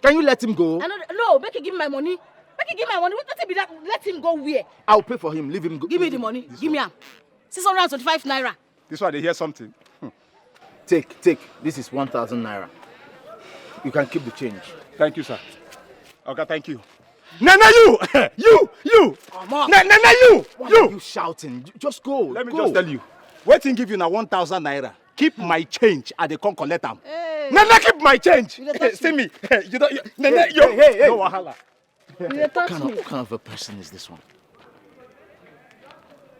Can you let him go? I no, no, make him give me my money. Make him give me my money. Wetin be that? Let him go where? I'll pay for him. Leave him go. Give me the money. Give me am. Six hundred and twenty-five naira. This one, they hear something. Hmm. Take, take. This is one thousand naira. You can keep the change. Thank you, sir. Okay, thank you. No, no, you, you, you. Come on. No, no, no, you, Why you. Are you shouting? Ju- Just go. Let me go. Just tell you. Wetin give you na one thousand naira. Keep my change. I dey come collect am. Hey. No, no, keep my change. You dey touch See me. Me. You don't. You, no, no, Hey, you. hey, hey, hey. No wahala. You dey touch What kind, me. Of, what kind of a person is this one?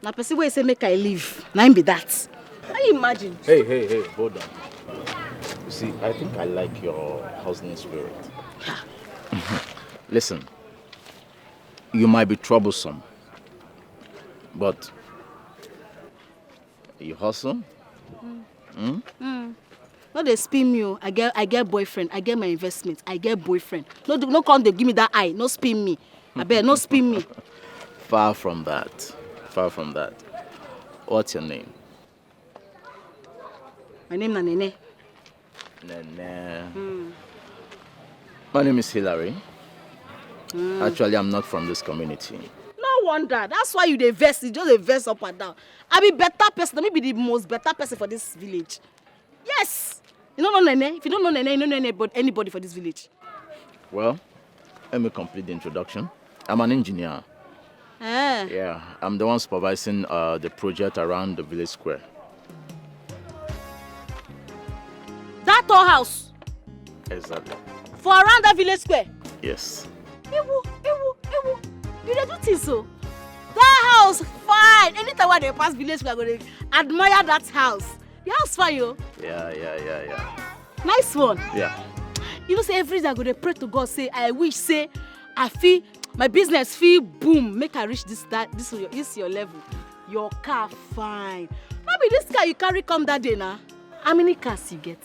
Na person wey say make I leave. Na him be that. Can you imagine? Hey, hey, hey, hold on. You see, I think I like your hustling spirit. Listen, you might be troublesome, but you hustle. No dey spin me o. I get, I get boyfriend. I get my investment. I get boyfriend. No do, no come dey give me that eye. No spin me. Abeg, no spin me. Far from that. Far from that. What's your name? My name na Nene. Nene. My name is Hilary. Actually, I'm not from this community. No wonder. That's why you dey vex. You just dey vex up and down. I be better person. Let me be the most better person for this village. Yes. You no know Nene. If you don't know Nene, you no know anybody, anybody for this village. Well, let me complete the introduction. I'm an engineer. Eh. Yeah, I'm the one supervising uh, the project around the village square. That tall house Exactly. for around that village square. Yes. Ewu, ewu, ewu. You dey do things so. That house fine. Anytime I dey pass village square, I go dey admire that house. The house fine, yo. Yeah, yeah, yeah, yeah. Nice one. Yeah. You know say every day I go dey pray to God say I wish say I fit, my business fit boom, make I reach this, that, this your, this your level. Your car fine. No be this car you carry come that day na. How many cars you get?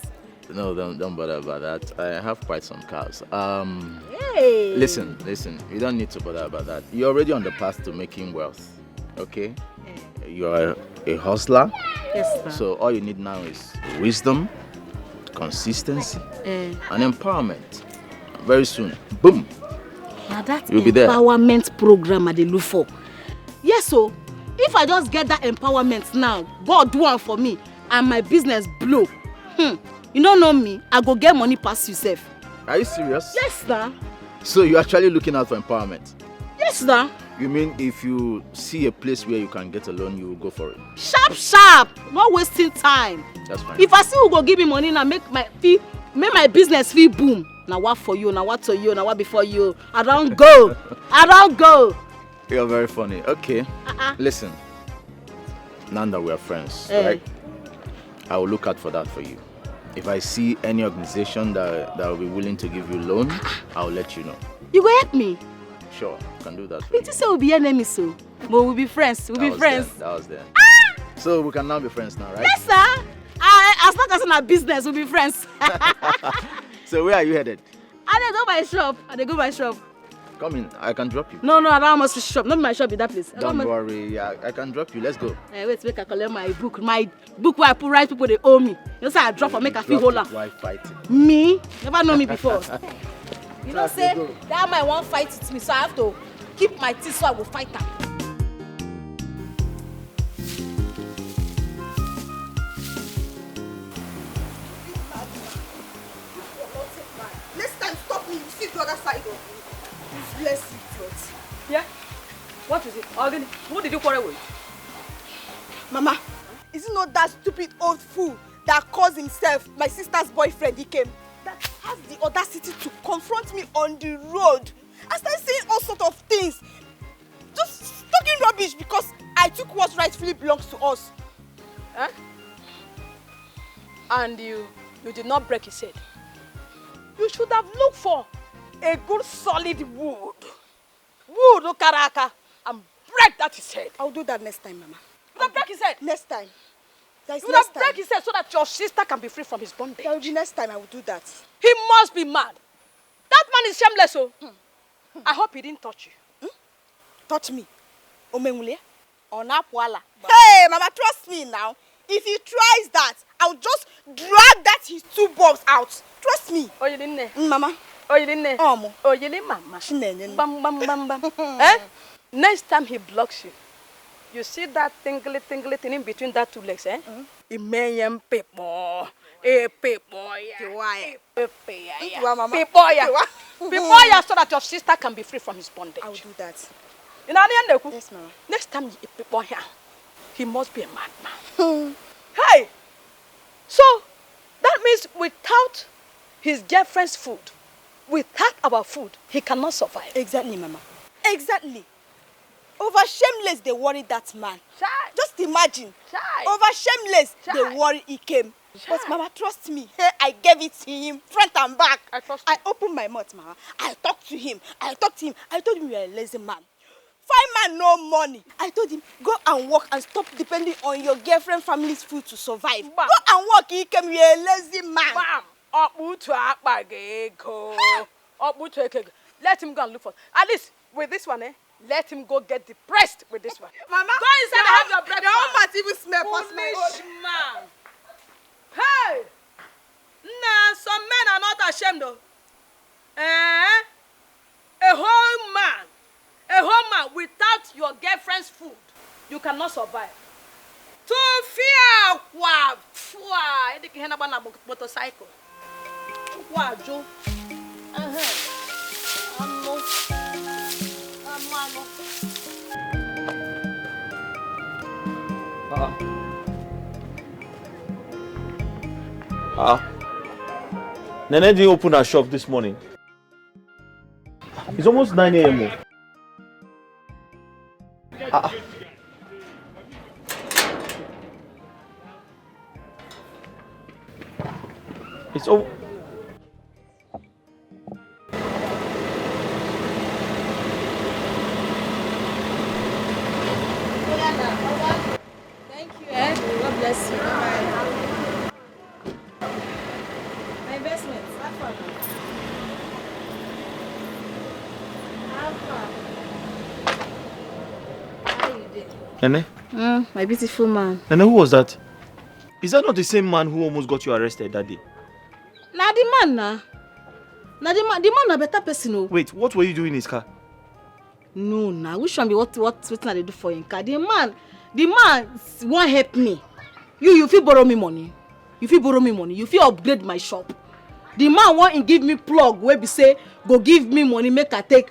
No, don't, don't bother about that. I have quite some cars. Um, Hey. Listen, listen. You don't need to bother about that. You're already on the path to making wealth. Okay? You're a hustler. Yes, sir. So all you need now is wisdom, consistency, Eh. and empowerment. Very soon. Boom. Now that You'll be there. Empowerment program I dey look for. Yes, so if I just get that empowerment now, God do one for me, and my business blow. Hmm. You don't know me, I go get money pass yourself. Are you serious? Yes, sir. So you're actually looking out for empowerment? Yes, sir. You mean if you see a place where you can get a loan, you will go for it? Sharp, sharp. Not wasting time. That's fine. If I see who go give me money now, make my fee, make my business fee boom. Now what for you? Now what to you? Now what before you? I don't go. I don't go. You're very funny. Okay. Uh-uh. Listen. Now that we are friends, eh, right? I will look out for that for you. If I see any organization that that will be willing to give you loan, I'll let you know. You go help me? Sure, I can do that for you. You say we'll be enemies, so but we'll be friends. We'll that be friends. Then, that was then. Ah! So we can now be friends now, right? Yes, sir. I, as long as in our business, we'll be friends. So where are you headed? I dey go my shop. I dey go my shop. Come in, I can drop you. No, no, I don't must shop. Not my shop in that place. Don't worry, I, I can drop you. Let's go. Eh, wait, make I collect my book. My book where I put right people they owe me. You know say I drop or make I feel whole. Why fight? Me? Never know me before. You know say that my one fight it me, so I have to keep my teeth so I will fight am. Next time, stop me. You see the other side of me. Useless idiot. Yeah? What is it? Again, who did you quarrel with? Mama, is it not that stupid old fool that calls himself my sister's boyfriend? He came. That has the audacity to confront me on the road. I started saying all sort of things. Just talking rubbish because I took what rightfully belongs to us. Huh? And you, you did not break his head. You should have looked for a good solid wood. Wood, Okaraka, and break that his head. I'll do that next time, Mama. You will break his head. Next time. You will break his head so that your sister can be free from his bondage. That will be next time. I will do that. He must be mad. That man is shameless, oh. Hmm. I hope he didn't touch you. Hmm? Touch me? Omenwule? Onapwala. Hey, Mama, trust me now. If he tries that, I'll just drag that his two bulbs out. Trust me. Oyilinne. Mm, Mama. Oyilinne. Omo. Oyili Mama. Chinenye. Bam, bam, bam, bam. Eh? Next time he blocks you, you see that tingly, tingly thing in between that two legs, eh? Mm. Imenyem people. Eh, people, yeah. People, yeah. People, yeah. People, yeah, so that your sister can be free from his bondage. I will do that. You know, yes, Mama. Next time you people here, he must be a madman. Hmm. Hey! So, that means without his girlfriend's food, without our food, he cannot survive. Exactly, Mama. Exactly. Over shameless, they worry that man. Chai. Just imagine. Chai. Over shameless, chai, they worry he came. But Mama, trust me. Hey, I gave it to him, front and back. I trust you. I opened my mouth, Mama. I talked to him. I talked to him. I told him you're a lazy man. Fine man, no money. I told him, go and work and stop depending on your girlfriend family's food to survive. Bam. Go and work, he came, you're a lazy man. Bam. Ọkpụtu akpa gị ego. Ọkpụtu eke ego. Let him go and look for. At least with this one, eh? Let him go get depressed with this one. Mama, go inside and have your breakfast. The whole mat even smell past my own. Foolish man. Hey! Nah, some men are not ashamed though. Eh? A whole man, a whole man without your girlfriend's food, you cannot survive. Tufia kwa fua, ediki hena bana motorcycle. Kwa jo. Aha. Amo. Amo, amo. Ah. Ah. Nene didn't open her shop this morning. It's almost nine a m. Ah. It's over. Thank you, eh? God bless you. Bye. My investment, how far now? How far? How you dey? Nene? Mm, my beautiful man. Nene, who was that? Is that not the same man who almost got you arrested that day? Na the man na. Na the man, the man na better person o. Wait, what were you doing in his car? No, na which one be what what wetin I dey do for him car? The man, the man s- wan help me. You you fit borrow me money. You fit borrow me money. You fit upgrade my shop. The man wan give me plug wey be say go give me money make I take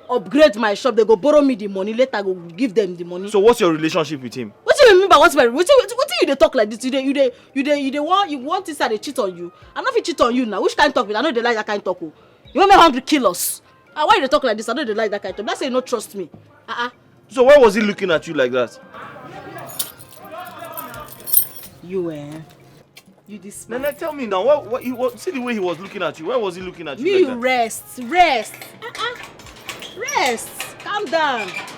upgrade my shop. They go borrow me the money later. I go give them the money. So what's your relationship with him? Wetin you mean by what's my wetin wetin wetin you dey talk like this? You dey you dey you dey you dey wan you want this I dey cheat on you? I no fit cheat on you now. Which kind talk be that? I no dey like that kind talk o. You wan make hungry kill us? Ah, why you dey talk like this? I no dey like that kind talk. That's say you no trust me. Ah ah. So why was he looking at you like that? You eh? You this man. Nene, tell me now. What, what, he, what, see the way he was looking at you. Why was he looking at you Me like you that? Rest, rest, ah ah, rest. Calm down. Rest.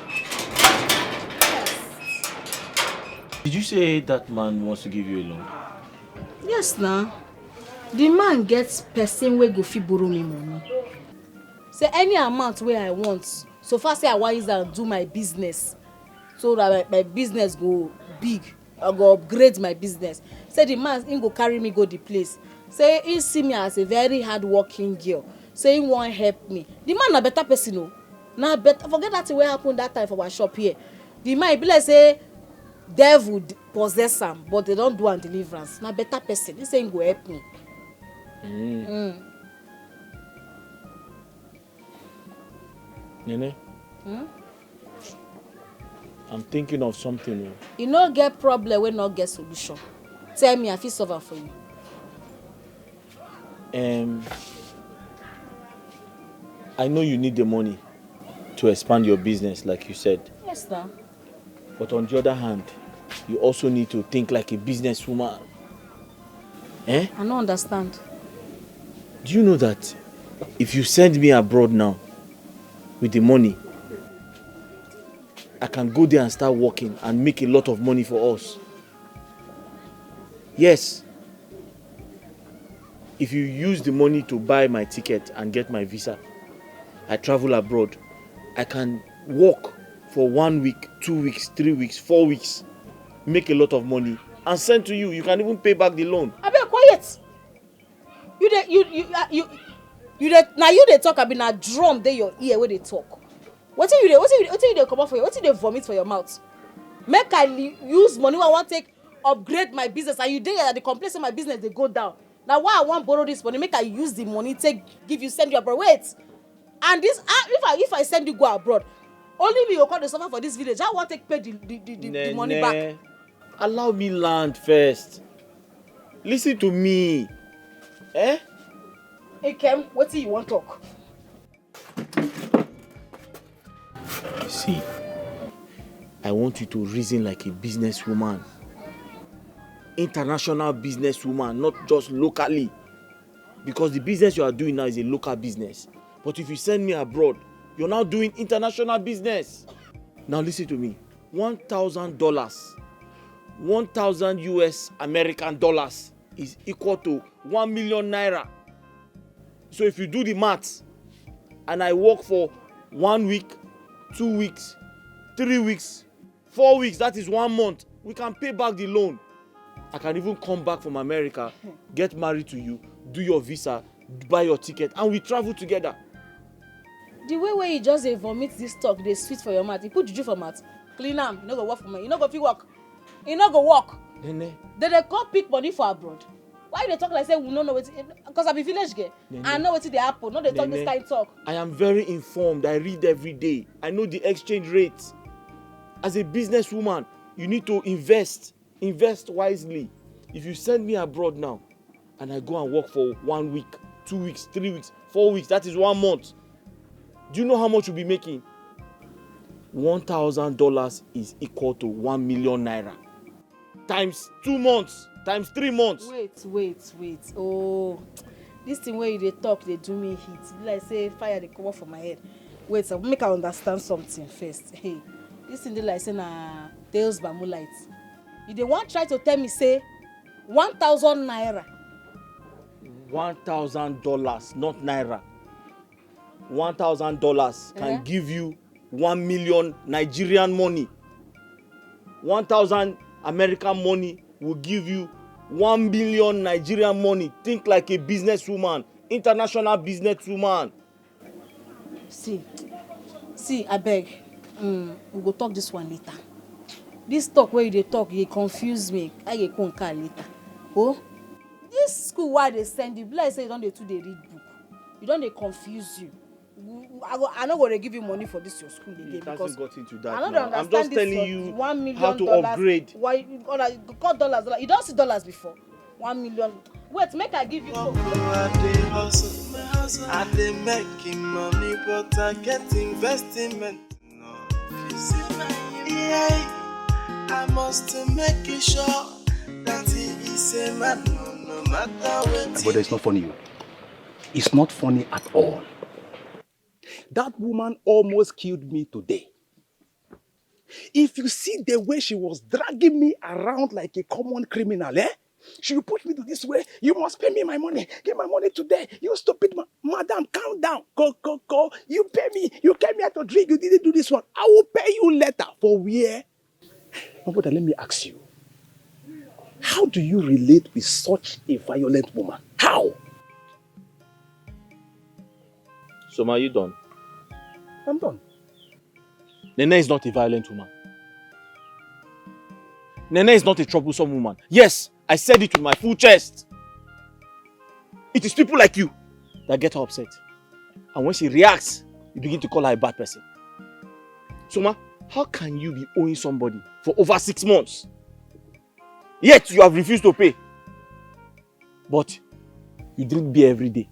Did you say that man wants to give you a loan? Yes na. The man get person wey go fit borrow me money. Say any amount wey I want, so far say I wan use am do my business, so that my, my business go big, I go upgrade my business. Say the man him go carry me go the place. Say he see me as a very hard working girl. Say he wan help me. The man na better person o. Na better forget that thing wey happen that time for our shop here. The man e be like say devil d- possess am, but they don do am deliverance. Na better person. He say he go help me. Mm. Nene, Hmm? I'm thinking of something. You no get problem wey no get solution. Tell me, I fit solve am for you. Um, I know you need the money to expand your business, like you said. Yes, now. But on the other hand, you also need to think like a businesswoman. Eh? I no understand. Do you know that if you send me abroad now with the money, I can go there and start working and make a lot of money for us? Yes. If you use the money to buy my ticket and get my visa, I travel abroad. I can work for one week, two weeks, three weeks, four weeks, make a lot of money, and send to you. You can even pay back the loan. Abeg, quiet. You dey you you uh, you you dey na you dey talk, abi na drum dey your ear wey dey talk? Wetin you dey wetin you wetin you dey comot for your wetin you dey vomit for your mouth? Make I li- use money wey I wan take upgrade my business, and you dey here dey complain say my business dey go down. Na why I wan borrow this money, make I use the money take give you, send you abroad. Wait, and this ah, if I if I send you go abroad, only me go come dey suffer for this village. How I wan take pay the the the, the, the money back? Allow me land first. Listen to me. Eh? Ikem, wetin you wan talk? See, I want you to reason like a businesswoman. International businesswoman, not just locally. Because the business you are doing now is a local business. But if you send me abroad, you're now doing international business. Now listen to me. One thousand dollars, one thousand U S American dollars is equal to one million naira. So if you do the maths, and I work for one week, two weeks, three weeks, four weeks, that is one month, we can pay back the loan. I can even come back from America, get married to you, do your visa, buy your ticket, and we travel together. The way wey you just dey vomit this talk dey sweet for your mouth. You put juju for mouth, clean am, you no go work for me. You no go fit work. You no go work. Nene, They dey come pick money for abroad. Why you dey talk like say we no know wetin? Because I be village girl. Nene. I know wetin dey happen. No dey talk this Nene. Kind talk. I am very informed. I read every day. I know the exchange rate. As a businesswoman, you need to invest. Invest wisely. If you send me abroad now and I go and work for one week, two weeks, three weeks, four weeks, that is one month. Do you know how much you'll be making? One thousand dollars is equal to one million naira. Times two months, times three months. Wait, wait, wait. Oh, this thing wey you dey talk dey do me heat. Be like say fire dey comot for my head. Wait, uh, make I understand something first. Hey, this thing dey like say na tales by moonlight. You dey wan try to tell me say one thousand naira. One thousand dollars, not naira. One thousand dollars can Eh? Give you one million Nigerian money. One thousand American money will give you one million Nigerian money. Think like a businesswoman. International businesswoman. See, see, abeg, um, we go talk this one later. This talk wey you dey talk, e dey confuse me. I go come car later. Oh, this school wey I dey send you, be like say you don dey too dey read book. You don dey confuse you. I go, I no go dey give you money for this your school again. It because hasn't gotten to that I no dey now. I'm understand just this telling your you one million how to dollars. Upgrade. Why you gonna cut dollars? Dollar. You don see dollars before? One million. Wait, make I give you. Code. I dey hustle, I dey make money, but I get investment. No, you see my yeah, I must make it sure that he is a man, no, no matter what. But it's not funny. Oh. It's not funny at all. That woman almost killed me today. If you see the way she was dragging me around like a common criminal, eh? She will push me to this way. You must pay me my money. Give my money today. You stupid ma- madam, calm down. Go, go, go. You pay me. You came here to drink. You didn't do this one. I will pay you later. For where? My brother, let me ask you. How do you relate with such a violent woman? How? So, ma, you done? I'm done. Nene is not a violent woman. Nene is not a troublesome woman. Yes, I said it with my full chest. It is people like you that get her upset. And when she reacts, you begin to call her a bad person. So, ma, how can you be owing somebody for over six months? Yet you have refused to pay. But you drink beer every day.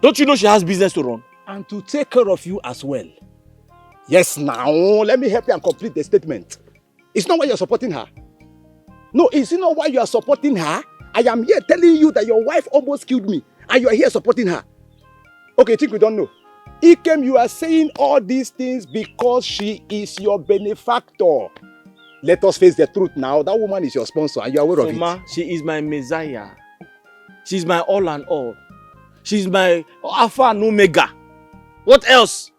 Don't you know she has business to run? And to take care of you as well. Yes, now, let me help you and complete the statement. It's not why you're supporting her. No, is it not why you are supporting her? I am here telling you that your wife almost killed me, and you are here supporting her. Okay, you think we don't know? Ikem, you are saying all these things because she is your benefactor. Let us face the truth now. That woman is your sponsor, and you are aware of it. Ma, she is my messiah. She's my all and all. She's my Alpha and Omega. What else?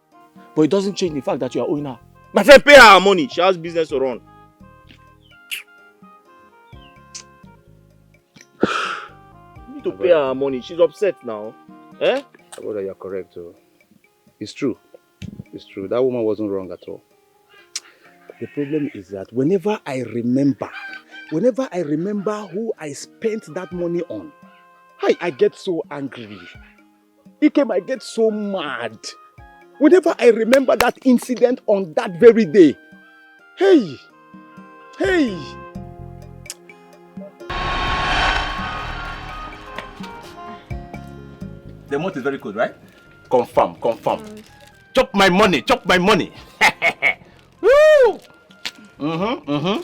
But it doesn't change the fact that you are owing her. My friend, pay her her money. She has business to run. You need to pay her her money. She's upset now. Eh? My brother, you're correct. Oh. It's true. It's true. That woman wasn't wrong at all. The problem is that whenever I remember, whenever I remember who I spent that money on, hi, I get so angry. Ikem, I get so mad. Whenever I remember that incident on that very day, hey, hey. The month is very good, right? Confirm, confirm. Chop my money, chop my money. Woo! Mm-hmm, mm-hmm.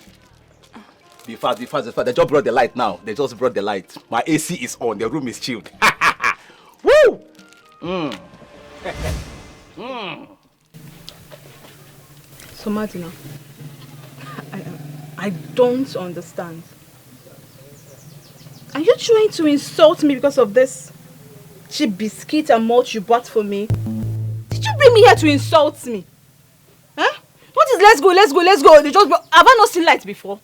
Be fast, be fast, be fast. They just brought the light now. They just brought the light. My A C is on. The room is chilled. Woo! Mm. Mm. So, Martina, I, I don't understand. Are you trying to insult me because of this cheap biscuit and malt you bought for me? Did you bring me here to insult me? Huh? What is let's go, let's go, let's go? They just have I not seen light before?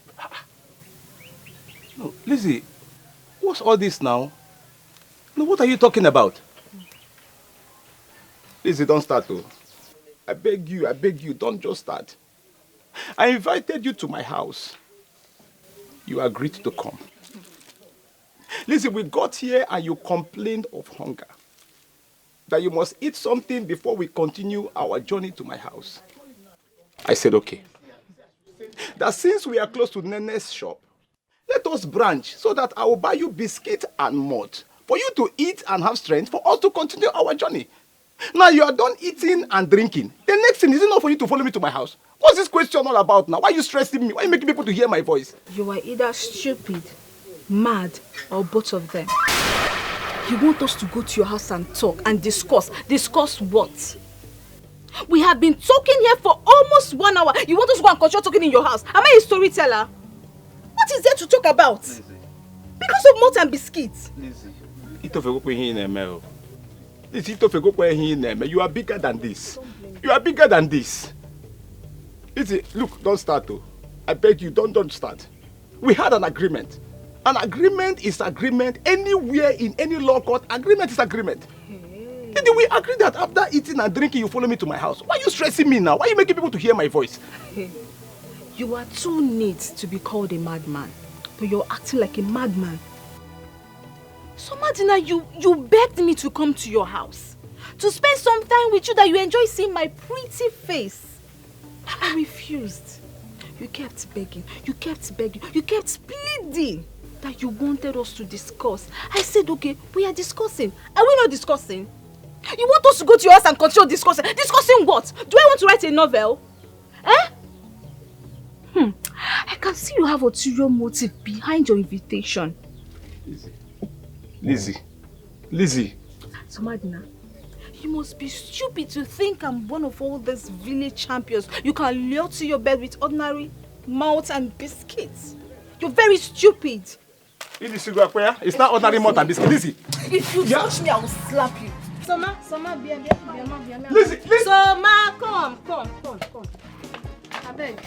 No, Lizzie, what's all this now? No, what are you talking about? Lizzie, don't start, oh. I beg you, I beg you, don't just start. I invited you to my house. You agreed to come. Lizzie, we got here and you complained of hunger. That you must eat something before we continue our journey to my house. I said, okay. That since we are close to Nene's shop, let us branch so that I will buy you biscuit and malt for you to eat and have strength for us to continue our journey. Now you are done eating and drinking. The next thing, is it not for you to follow me to my house? What's this question all about now? Why are you stressing me? Why are you making people to hear my voice? You are either stupid, mad, or both of them. You want us to go to your house and talk and discuss. Discuss what? We have been talking here for almost one hour. You want us to go and continue talking in your house? Am I a storyteller? What is there to talk about? Because of malt and biscuits. Lizzie, itofegokwe ihe ị na-eme o. Lizzie, itofegokwe ihe ị na-eme. You are bigger than this. You are bigger than this. Lizzie, look, don't start o. I beg you, don't, don't start. We had an agreement. An agreement is agreement. Anywhere in any law court, agreement is agreement. Did we agree that after eating and drinking, you follow me to my house? Why are you stressing me now? Why are you making people to hear my voice? You are too neat to be called a madman, but you're acting like a madman. So, Madina, you, you begged me to come to your house to spend some time with you, that you enjoy seeing my pretty face. I refused. You kept begging, you kept begging, you kept pleading that you wanted us to discuss. I said, "Okay, we are discussing." Are we not discussing? You want us to go to your house and continue discussing? Discussing what? Do I want to write a novel? Eh? Hmm. I can see you have ulterior motive behind your invitation. Lizzie. Lizzie. So, Madina, you must be stupid to think I'm one of all these village champions you can lure to your bed with ordinary malt and biscuits. You're very stupid. Lizzie, go up here. It's not ordinary malt and biscuit. Lizzie. If you Yeah. touch me, I will slap you. Soma, Soma, beer, beer, beer, beer, beer. Lizzie, Lizzie. Soma, come, come, come, come. I beg.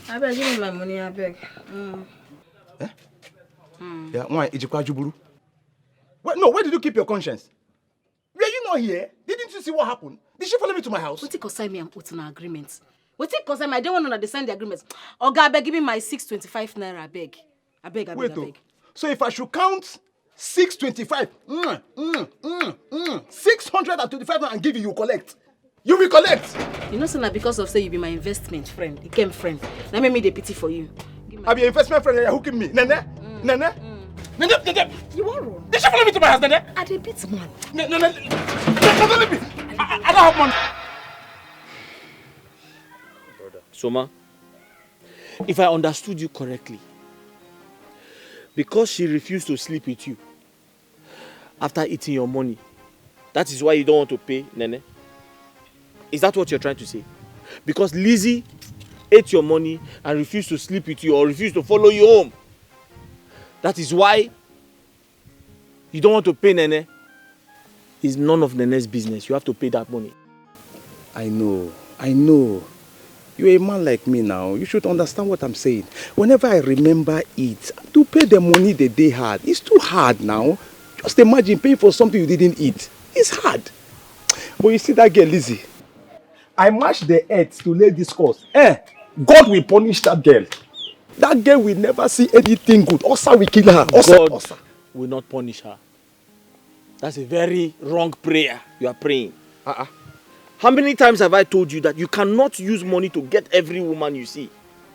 I beg, give me my money, I beg. Mm. Yeah, why? Ijikwa Juburu. Wait, no, where did you keep your conscience? Were you not here? Didn't you see what happened? Did she follow me to my house? Wetin concern me and Otina agreement? Wetin concern me? I don't want to sign the agreement. Oga, I beg, give me my six twenty-five naira, I beg. I beg, I beg, Wait, I oh. beg. So if I should count six twenty-five, mm, mm, mm, mm, six hundred and twenty-five naira and give you, you collect. You will collect. You know, say na because of say you be my investment friend, Ikem friend. That make me dey pity for you. Give my I be your investment friend, you're hooking me. Nene? Nene? Nene? Nene? You wan run? Did she follow me to my house, Nene? I dey beat man. Nene? Nene? Nene? Nene? I, I, I don't have money. Soma, if I understood you correctly, because she refused to sleep with you after eating your money, that is why you don't want to pay Nene? Is that what you're trying to say? Because Lizzie ate your money and refused to sleep with you or refused to follow you home, that is why you don't want to pay Nene? It's none of Nene's business. You have to pay that money. I know, I know. You're a man like me now. You should understand what I'm saying. Whenever I remember it, to pay the money that they had, it's too hard now. Just imagine paying for something you didn't eat. It's hard. But you see that girl, Lizzie? I matched the earth to lay this course. Eh, God will punish that girl. That girl will never see anything good. Osa will kill her. Osa, God Osa. Will not punish her. That's a very wrong prayer you are praying. Uh-uh. How many times have I told you that you cannot use money to get every woman you see?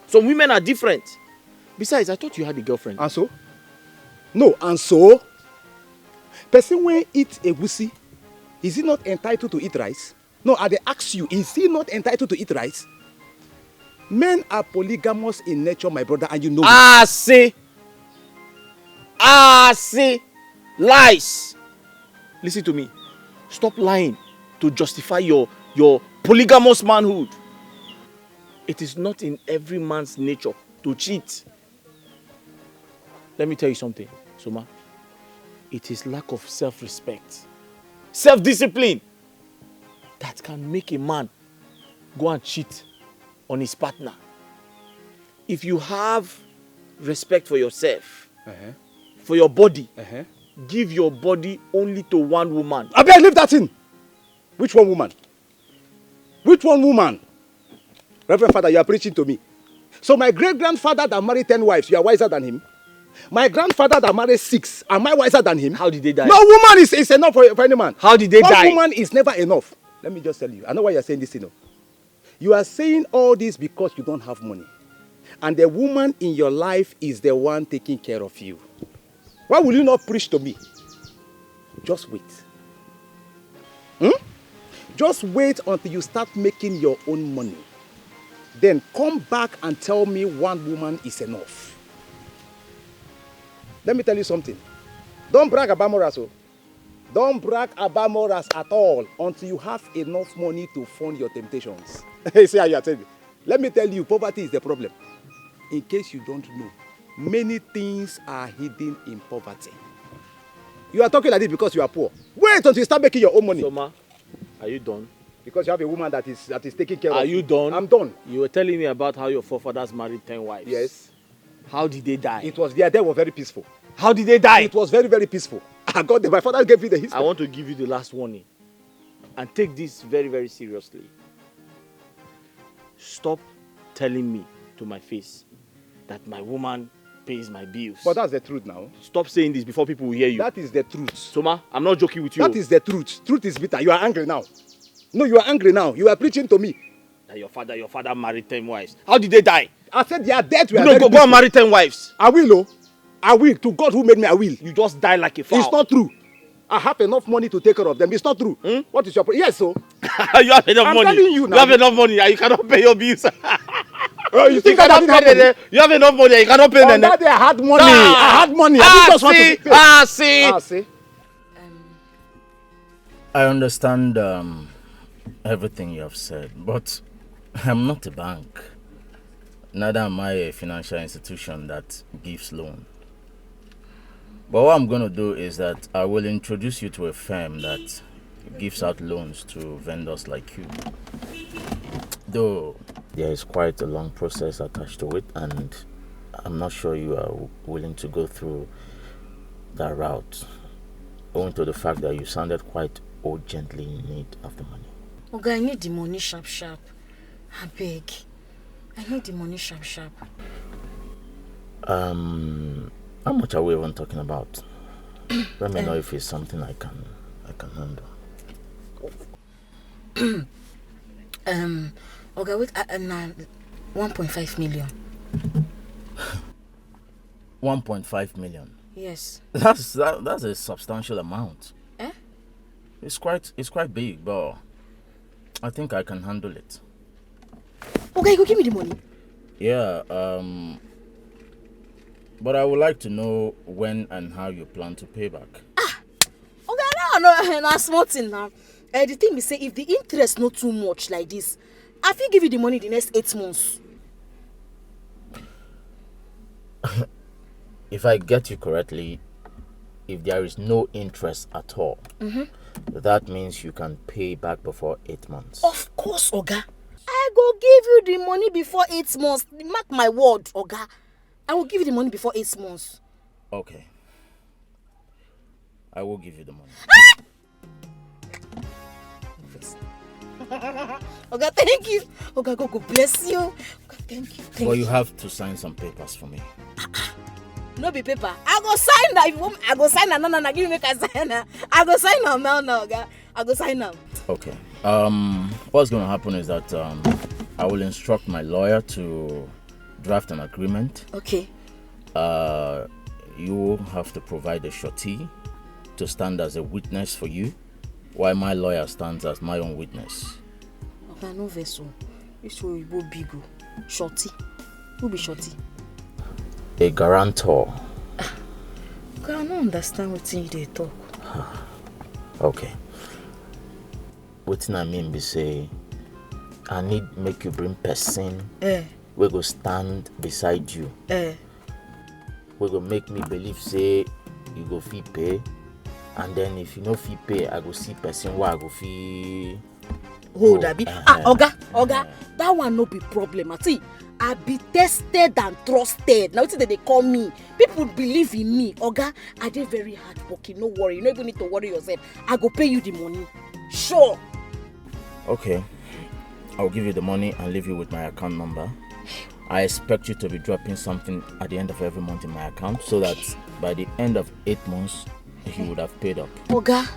Some women are different. Besides, I thought you had a girlfriend. And so? No, and so? Person when eat egusi, is he not entitled to eat rice? No, I dey ask you, is he not entitled to eat rice? Men are polygamous in nature, my brother, and you know it. I say, I say, lies. Listen to me. Stop lying to justify your your polygamous manhood. It is not in every man's nature to cheat. Let me tell you something, Soma. It is lack of self-respect, self-discipline that can make a man go and cheat on his partner. If you have respect for yourself, Uh-huh. for your body, Uh-huh. give your body only to one woman. Abeg, leave that thing. Which one woman? Which one woman? Reverend Father, you are preaching to me. So my great-grandfather that married ten wives, you are wiser than him? My grandfather that married six, am I wiser than him? How did they die? No woman is, is enough for, for any man. How did they One die? Woman is never enough. Let me just tell you. I know why you are saying this thing. Oh. You are saying all this because you don't have money. And the woman in your life is the one taking care of you. Why will you not preach to me? Just wait. Hmm? Just wait until you start making your own money. Then come back and tell me one woman is enough. Let me tell you something. Don't brag about morals. Oh. Don't brag about morals at all until you have enough money to fund your temptations. See how you are telling me. Let me tell you, poverty is the problem. In case you don't know, many things are hidden in poverty. You are talking like this because you are poor. Wait until you start making your own money. Soma, are you done? Because you have a woman that is that is taking care Are of you done? I'm done. You were telling me about how your forefathers married ten wives. Yes. How did they die? It was their death was very peaceful. How did they die? It was very, very peaceful. I got the, my father gave me the history. I want to give you the last warning, and take this very, very seriously. Stop telling me to my face that my woman pays my bills. But that's the truth now. Stop saying this before people will hear you. That is the truth. Soma, I'm not joking with you. That is the truth. Truth is bitter. You are angry now. No, you are angry now. You are preaching to me. That your father, your father married ten wives. How did they die? I said their death were You know, very go, go peaceful. and marry ten wives. I will, oh. I will. To God who made me, I will. You just die like a fowl. It's not true. I have enough money to take care of them. It's not true. What is your pro- Yes, so You have enough I'm money. Telling you now. You have enough money and you cannot pay your bills. Oh, you You think I cannot didn't pay have money? them. You have enough money and you cannot pay On them. that day I had money. I had money. I Ah, didn't just want to see, pay. Ah, see. Ah, see. I understand um, everything you have said, but I'm not a bank. Neither am I a financial institution that gives loan. But what I'm going to do is that I will introduce you to a firm that gives out loans to vendors like you. Though there is quite a long process attached to it, and I'm not sure you are willing to go through that route, owing to the fact that you sounded quite urgently in need of the money. Oga, I need the money sharp sharp. Abeg, I need the money sharp sharp. Um, how much are we even talking about? Let me know if it's something I can I can handle. Um, Oga, wait, uh, uh, na one point five million. One point five million. Yes. That's that, that's a substantial amount. Eh? It's quite it's quite big, but I think I can handle it. Oga, you go give me the money. Yeah. Um. But I would like to know when and how you plan to pay back. Oga, no, no, na small thing now. Uh, the thing be say, if the interest no too much like this, I fit give you the money the next eight months. If I get you correctly, if there is no interest at all, that means you can pay back before eight months. Of course, Oga. I go give you the money before eight months. Mark my word, Oga. I will give you the money before eight months. Okay. I will give you the money. Oga, thank you. Oga, God go bless you. Oga, thank you. Thank But you. You have to sign some papers for me. No be paper. I go sign that. If you want, I go sign that. No, no, no. Give me make I sign that. I go sign am now, now, Oga. I go sign am. Okay. Um, what's going to happen is that um, I will instruct my lawyer to draft an agreement. Okay. Uh, you have to provide a surety to stand as a witness for you, while my lawyer stands as my own witness. Oga, no vex o. This oyibo big o. Shorty. Who be shorty? A guarantor. Oga, I no understand wetin you dey talk. Okay. Wetin I mean be say, I need make you bring person Eh, wey go stand beside you, eh. wey go make me believe say you go fit pay, and then if you no fit pay, I go see person wey I go fit Hold Oh, abi. eh, Ah, eh, Oga, Oga, eh. That one no be problem. I see, I be tested and trusted. Na wetin dem dey call me. People believe in me. Oga, I dey very hardworking. No worry. You no even need to worry yourself. I go pay you the money. Sure. Okay. I'll give you the money and leave you with my account number. I expect you to be dropping something at the end of every month in my account so that by the end of eight months, you would have paid up. Oga,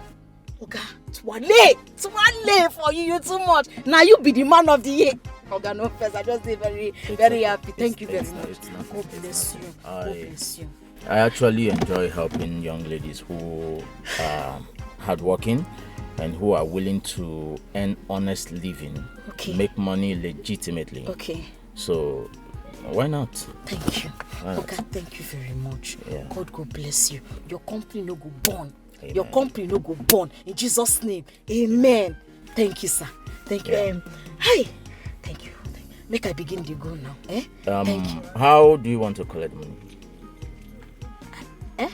Oga, Twale, Twale for you, you too much. Now you be the man of the year. Oga, no first, I just dey very, It's very okay. Happy. Thank It's, you very it's not- much. it's nothing. God It's bless you. nothing. God I, bless you. I actually enjoy helping young ladies who are hardworking and who are willing to earn honest living, Okay. Make money legitimately. Okay. So, why not? Thank you. All right. Oga, thank you very much. Yeah. God go bless you. Your company no go burn. Your Amen. Company no go burn. In Jesus' name. Amen. Thank you, sir. Thank you. Yeah. Um, hi. Thank you. Thank you. Make I begin to go now. Eh? Um, Thank you. How do you want to collect money? Eh?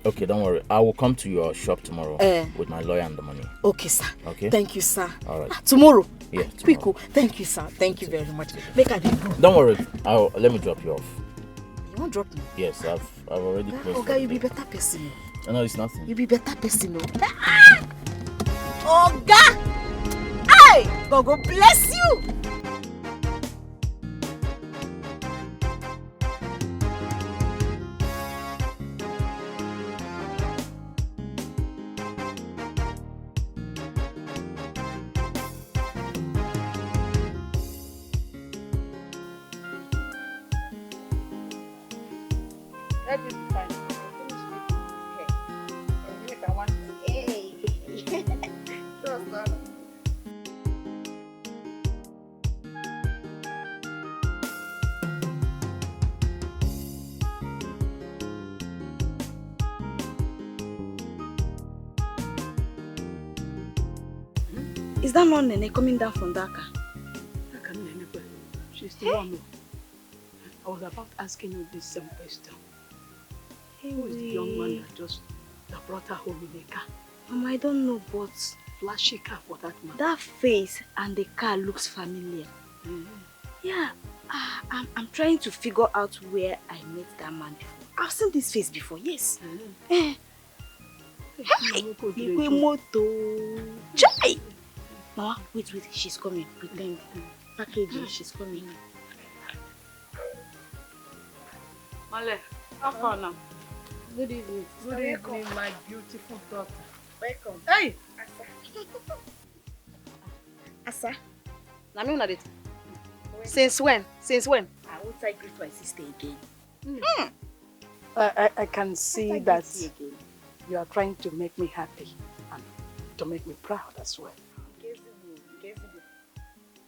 Okay, don't worry. I will come to your shop tomorrow Eh. With my lawyer and the money. Okay, sir. Okay? Thank you, sir. All right. Ah, tomorrow. Yeah, Quick, tomorrow. Oh. Thank you, sir. Thank you very much. Make I dey go. Don't worry. I'll let me drop you off. You Don't drop me. Yes, I've I've already closed. Oga, you be better person. No, it's nothing. You be better person, no? Oga! Hey! God go bless you! Let me find. Finish making hair. Make I want to. Hey. Just Is that not Nene coming down from that car? That can Nene. She's the one. I was about asking you this same question. Who is the young man that just that brought her home in a car? Mama, I don't know, but Flashy car for that man. That face and the car looks familiar. Mm-hmm. Yeah, uh, I'm, I'm trying to figure out where I met that man before. I've seen this face before, yes. Mm-hmm. Eh. Hey, Igwe moto. Chai! Mama, wait, wait, she's coming. Pretend. Packaging, she's coming. Male, how far now? Good evening. Good evening, my beautiful daughter. Welcome. Hey! Asa. Na me una dey. Since when? Since when? I won't I greet my sister again. I, I, I can see that you are trying to make me happy and to make me proud as well. Nkezibu, Nkezibu.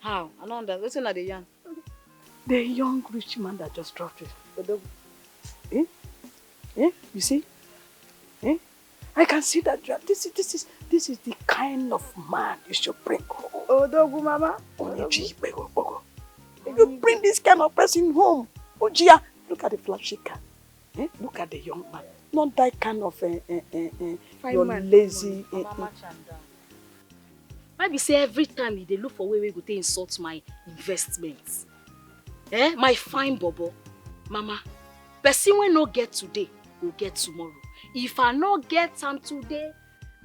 How? I don't understand. Wetin una dey yarn? The young rich man that just dropped it. Odogwu. Eh? Eh? You see? Eh? I can see that you are, this is this is this is the kind of man you should bring home. Odogwu, Mama. Onye ji ikpe gị okpogho. You bring this kind of person home. Ojia, look at the flashy car. Eh? Look at the young man. Not that kind of uh, uh, uh, uh, Fine your man. Lazy. Uh, Mama, uh, calm down. Why be say every time you dey look for way wey go take insult my investment? Eh, my fine bobo. Mama, person wey no get today go get tomorrow. If I no get am today,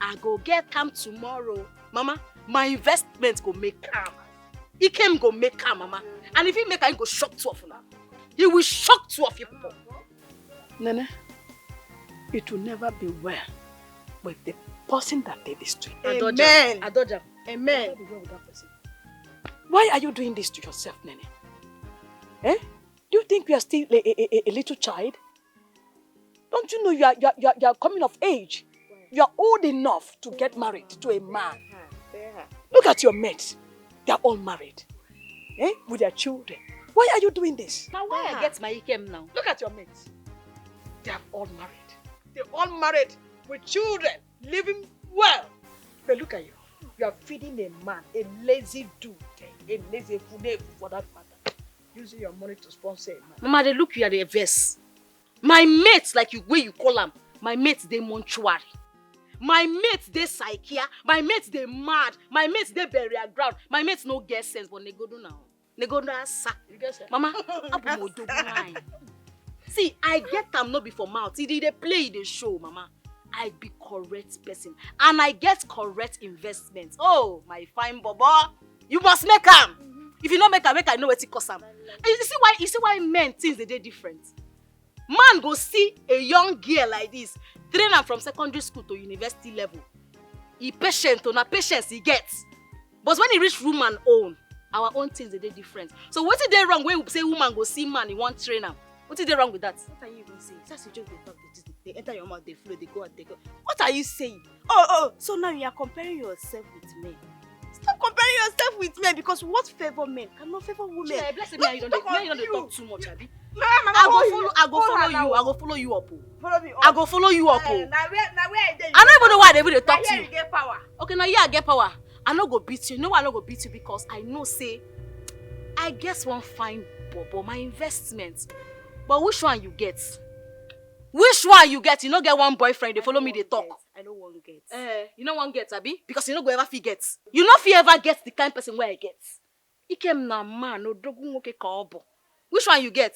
I go get am tomorrow. Mama, my investment go make am. Ikem go make am, Mama. And if he make am, he go shock two of una. He will shock two of you people. Nene, it will never be well with the person that did this to you. I dodge Amen. am. I dodge am. Amen. Why are you doing this to yourself, Nene? Eh? Do you think we are still a, a, a, a little child? Don't you know you are, you, are, you, are, you are coming of age? You are old enough to get married to a man. Look at your mates. They are all married. Eh? With their children. Why are you doing this? Now why I get my ikem now? Look at your mates. They are all married. They're all married with children, living well. But look at you. You are feeding a man, a lazy dude, a lazy fool for that matter, using your money to sponsor a man. Mama, they look you at the verse. My mates, like you where you call them, my mates they mortuary. My mates they psychia. My mates they mad. My mates they burial ground. My mates no get sense, but they go do now. They go do answer. You get sense? Mama, up modo line. See, I get am no be for mouth. He dey play, he dey show, Mama. I be correct person, and I get correct investment. Oh, my fine bobo, you must make am. If you no make am, make I know wetin cause am. You see why? You see why men things they dey different. Man go see a young girl like this, train am from secondary school to university level. He patient, to na patience he gets. But when he reach woman own, our own things they dey different. So wetin dey wrong when we say woman go see man, he wan train am? Wetin dey wrong with that? What are you even saying? That's a joke they talk. They, just, they enter your mouth, they flow, they go out, they go. What are you saying? Oh, oh, so now you are comparing yourself with men. Stop comparing yourself with men, because what favor men cannot favor women. Chai, bless me, you don't Talk dey- of you don't dey you. Talk too much, abi. Mama, Mama, I go hold follow, you. I go Hold follow her you. now. I go follow you up. Oh. Follow me. I Up. Go follow you up. Eh, Oh. Now where, now where I dey? I don't even know why they even dey Now talk to here you. You get power. Okay, now here I get power. I no go beat you. No, I no go beat you because I know say I get one fine bobo, my investment. But which one you get? Which one you get? You no get one boyfriend. They follow me. They talk. I no wan get. Eh, you no wan get, abi? Because you no go ever fit get. You no fit ever get the kind person wey I get. Ikem na man, odogwu nwoke ka ọ bụ. Which one you get?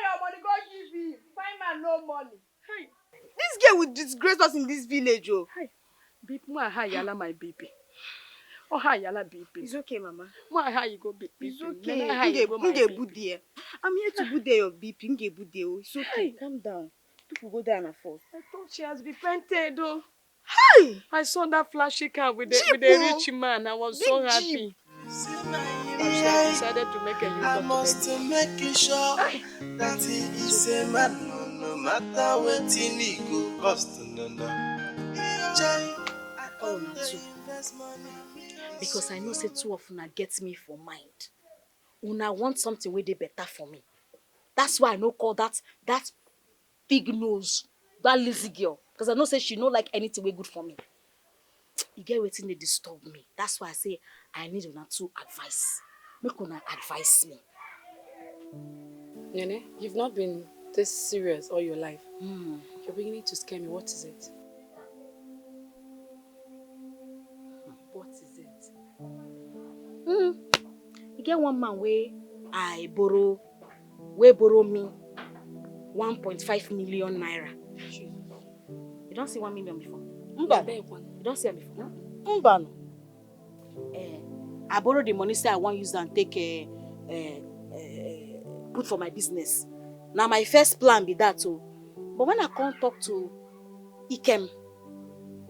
your money, go give him. Fine man, no money. Hey. This girl will disgrace us in this village, oh. Hey. Babe, mo ha yala my baby. Oh, ha yala baby. It's okay, Mama. Mo ha you go baby. It's okay. Nene, ha you go my baby. I'm here to good there your B P. Nge good there, oh. It's okay. Hey. Calm down. People go down and forth. I thought she has repented, though. Hey! I saw that flashy car with the, with the rich man. I was so happy. Jeep, oh. Big Jeep. I should have decided to make a U-turn today. I must make you sure that he is a man, no, no matter wetin he go cost, no, no. Chai, I come dey invest money. Because I know say two of una get me for mind. Una want something wey dey better for me. That's why I no call that, that big nose, that lazy girl, because I know say she no like anything wey good for me. E get wetin dey disturb me. That's why I say I need una two advice. Make una advise me. Nene, you've not been this serious all your life. Hmm. You're beginning to scare me. What is it? What is it? Hmm. E get one man wey I borrow, wey borrow me one point five million naira. Jesus. You don see one million before? Mba. Abeg, one. You don see am before? Mba no. Eh, I borrow the money, say I wan use am take, eh, eh, eh, put for my business. Na my first plan be that o. But when I come talk to Ikem,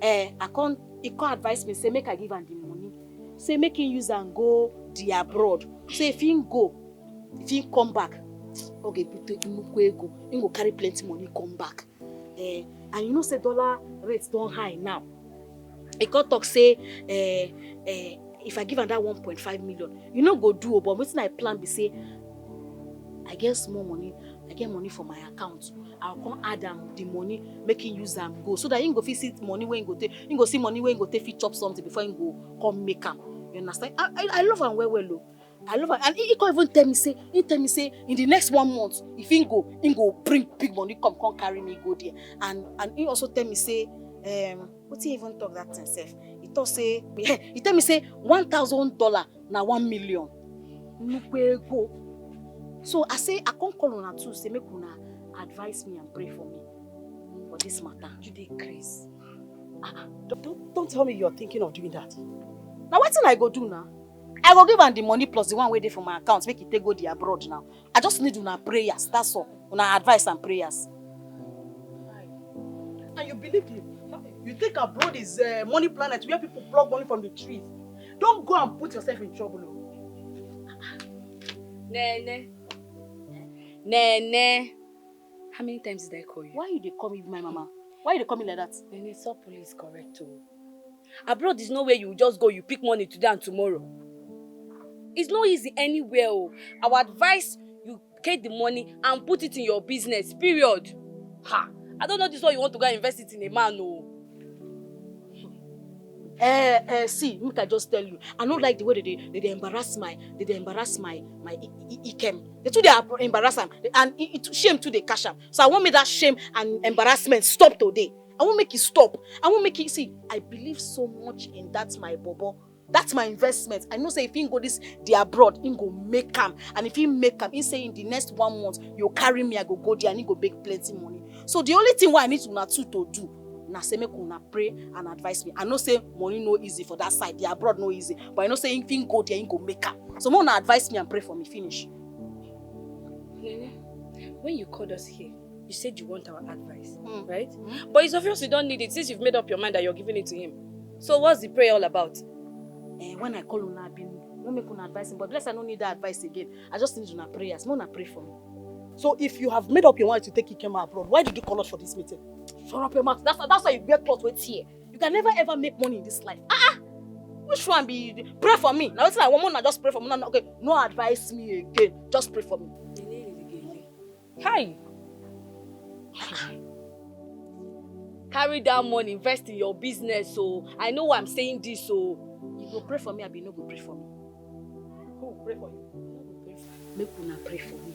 eh, I come, he come advise me, say make I give am the money. Say make him use am go the abroad. Say if him go, if him come back, okay, put nnukwu ego. Him go carry plenty money come back. Eh, and you know say dollar rate don high now. He come talk say, eh, eh, if I give am that one point five million, you no go do o, but wetin I plan be say, I get small money, I get money for my account. I go come add am the money, make him use am go, so that him go fit see money wey him go take, him go see money wey him go take fit chop something before him go come make am. You understand? I, I, I love am well well o. I love am. And he, he come even tell me say, he tell me say in the next one month, if he go, he go bring big money come, come carry me go there. And, and he also tell me say, um, wetin he even talk that thing sef? He talk say, he tell me say one thousand dollar na one million. Nnukwu ego. So I say, I come call una too, say make una advise me and pray for me for this matter. You dey craze. Ah, ah. Don't, don't, don't tell me you're thinking of doing that. Na wetin I go do now? I go give am the money plus the one wey dey for my account, make e take go the abroad now. I just need una prayers, that's all. Una advice and prayers. And you believe him? You think abroad is a money planet where people pluck money from the trees? Don't go and put yourself in trouble o. Nene. Nene. How many times did I call you? Why you dey call me my mama? Why you dey call me like that? Nene, Sopo is correct o. Abroad is nowhere you just go, you pick money today and tomorrow. It's not easy anywhere o. I would advise you get the money and put it in your business, period. Ha! I don't know this one you want to go and invest it in a man o. Eh, eh, see, make I just tell you, I no like the way they dey, they dey embarrass my, they dey embarrass my, my I-, I-, Ikem. They too dey ab-, embarrass am, and e, e too, shame too dey catch am. So I wan make that shame and embarrassment stop today. I wan make it stop. I wan make it, see, I believe so much in that my bobo. That's my investment. I know say if he go this the abroad, he go make am. And if he make am, he say in the next one month, you carry me, I go go there, and he go make plenty money. So the only thing wey I need una two to do na say make una pray and advise me. I know say money no easy for that side, the abroad no easy, but I know say if he go there, he go make am. So make una advise me and pray for me, finish. Nene, when you called us here, you said you want our advice, mm, right? Mm. But it's obvious you don't need it since you've made up your mind that you're giving it to him. So what's the prayer all about? Eh, when I call una, I been wan make una advise me, but bless, I no need that advice again. I just need una prayers. Make una pray for me. So if you have made up your mind to take Ikema abroad, why did you call us for this meeting? Shut up your mouth. That's, that's why you wear clothes with tear. You can never ever make money in this life. Ah, ah. Which one be pray for me? Now, it's like one month, just pray for me. No, no, okay, no advise me again. Just pray for me. Hi. Carry that money, invest in your business. So I know why I'm saying this. So you go pray for me, I be no go pray for me. Who will pray for you? Make una pray for me.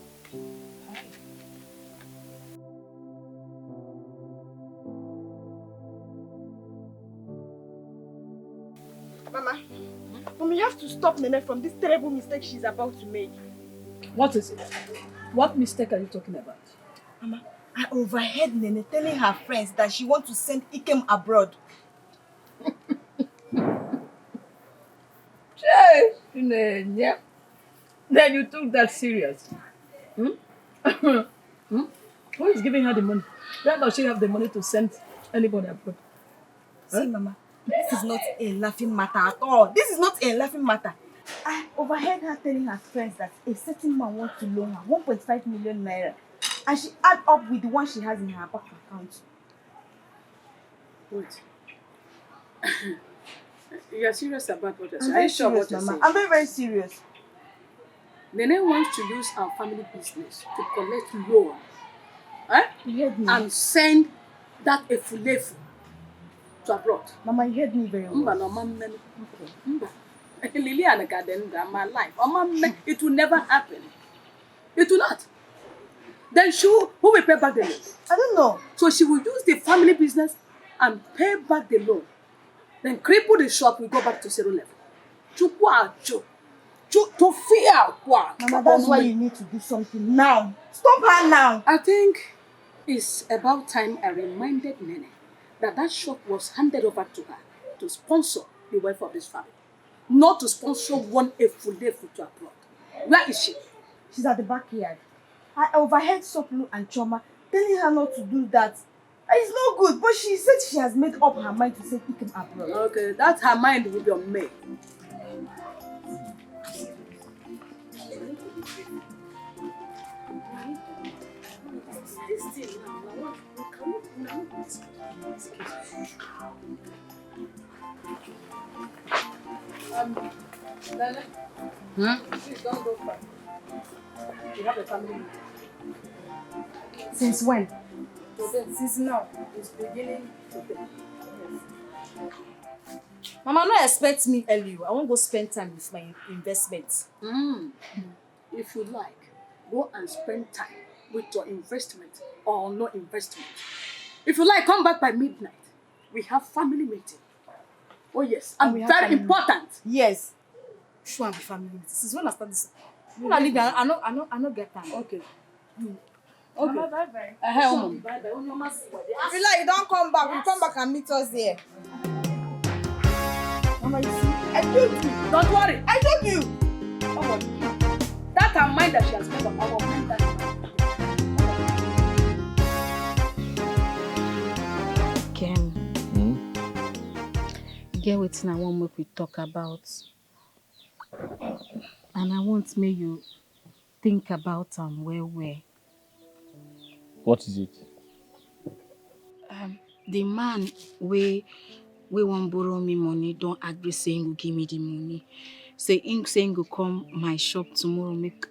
Mama, Mama, you have to stop Nene from this terrible mistake she's about to make. What is it? What mistake are you talking about? Mama, I overheard Nene telling her friends that she wants to send Ikem abroad. Chey, Nene. Then you took that serious. Hmm? Hmm? Who is giving her the money? Where does she have the money to send anybody abroad? See, Mama, this is not a laughing matter at all. This is not a laughing matter. I overheard her telling her friends that a certain man wants to loan her one point five million naira, and she add up with the one she has in her bank account. Wait. You are serious about what you're saying? Are you sure what you're saying? I'm very, very serious. Nene wants to use our family business to collect loan, eh? You heard me. And send that efulefu to abroad. Mama, you heard me very well. Mba, no, mama. Okay. Mba. Liliana Garden, my life. Oh, mama, it will never happen. It will not. Then she, who will pay back the loan? I don't know. So she will use the family business and pay back the loan. Then cripple the shop, we go back to zero level. Chukwu ajo. Chu-, to fear kwa. Mama, that's why you need to do something now. Stop her now. I think it's about time I reminded Nene that that shop was handed over to her to sponsor the welfare of this family, not to sponsor one efulefu to abroad. Where is she? She's at the backyard. I overheard Soplu and Choma telling her not to do that. It's not good, but she said she has made up her mind to send Ikem abroad. Okay, that her mind will be on me. This thing now, now, what, we cannot, we cannot do this. Um, Nana, hmm? Please don't go far. We have a family meeting. Since when? Today. Since now. It's beginning today. Yes. Mama, no expect me early. I won't go spend time with my investment. Mm. If you like, go and spend time with your investment or no investment. If you like, come back by midnight. We have family meeting. Oh yes, and very important. Yes. Sure, be family meeting. Since when I start this? Una leave me. I, I no, I no, I no get time. Okay. Okay. Mama, bye bye. Uh, hey, Mama. Bye bye. If you like, you don't come back. You come back and meet us here. Mama, you see? I told you. Don't worry. I told you. Come on. That her mind that she has made up, I will bring that. Ken, hmm? Get wetin I wan make we talk about. And I want make you think about am well well. What is it? Um, the man wey, wey wan borrow me money don agree say he go give me the money. Say him, say he go come my shop tomorrow, make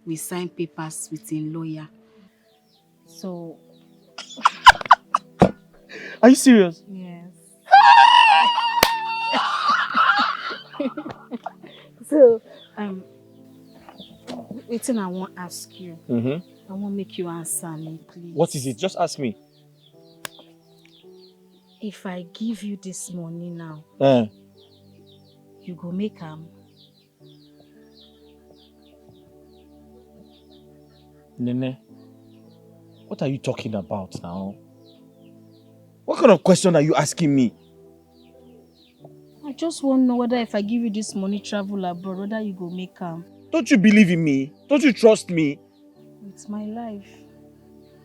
we sign papers with him lawyer. So, are you serious? Yes. So, um, wetin I wan ask you, mm-hmm, I wan make you answer me, please. What is it? Just ask me. If I give you this money now, eh, you go make am? Nene, what are you talking about now? What kind of question are you asking me? I just wan know whether if I give you this money travel abroad, whether you go make am. Don't you believe in me? Don't you trust me? It's my life.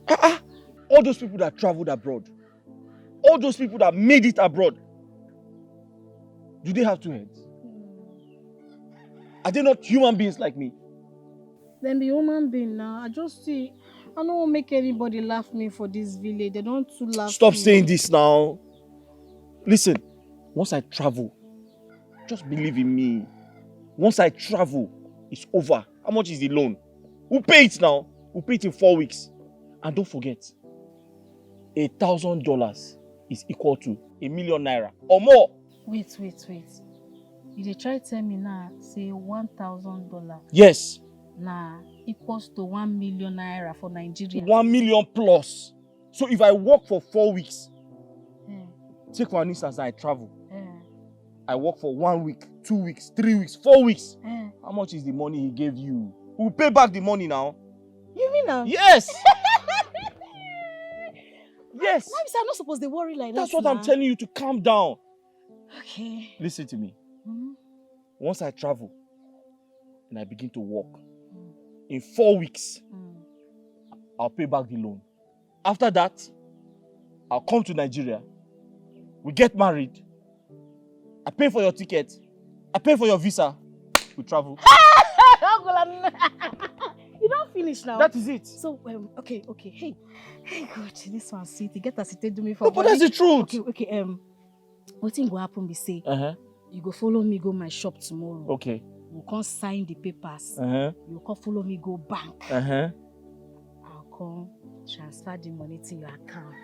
Ah, ah. All those people that traveled abroad, all those people that made it abroad, do they have two heads? Are they not human beings like me? Dem be human being now. I just see, I no wan make anybody laugh me for this village. They don too laugh Stop me. Saying this now. Listen, once I travel, just believe in me. Once I travel, it's over. How much is the loan? We'll pay it now. We'll pay it in four weeks. And don't forget, a thousand dollars is equal to a million naira or more. Wait, wait, wait. You dey try tell me now say one thousand dollar Yes, na equals to one million naira for Nigeria. one million plus. So if I work for four weeks, Eh, take for an instance, I travel. eh. I work for one week, two weeks, three weeks, four weeks. Eh. How much is the money he gave you? We'll pay back the money now. You mean now? Yes. Yes. Why be say I no suppose dey worry like That's that? what I'm Now? Telling you to calm down. Okay. Listen to me. Mm, Once I travel and I begin to work, in four weeks, mm. I'll pay back the loan. After that, I'll come to Nigeria. We get married. I pay for your ticket. I pay for your visa. We travel. You don finish now. That is it. So um, okay, okay. Hey, hey, God, this one sweet. You get as it take do me for No, but that's body. The truth. Okay, okay. Um, wetin go happen be say Uh-huh. You go follow me go my shop tomorrow. Okay. We come sign the papers. Uh-huh. You come follow me go bank. Uh-huh. I'll come transfer the money to your account.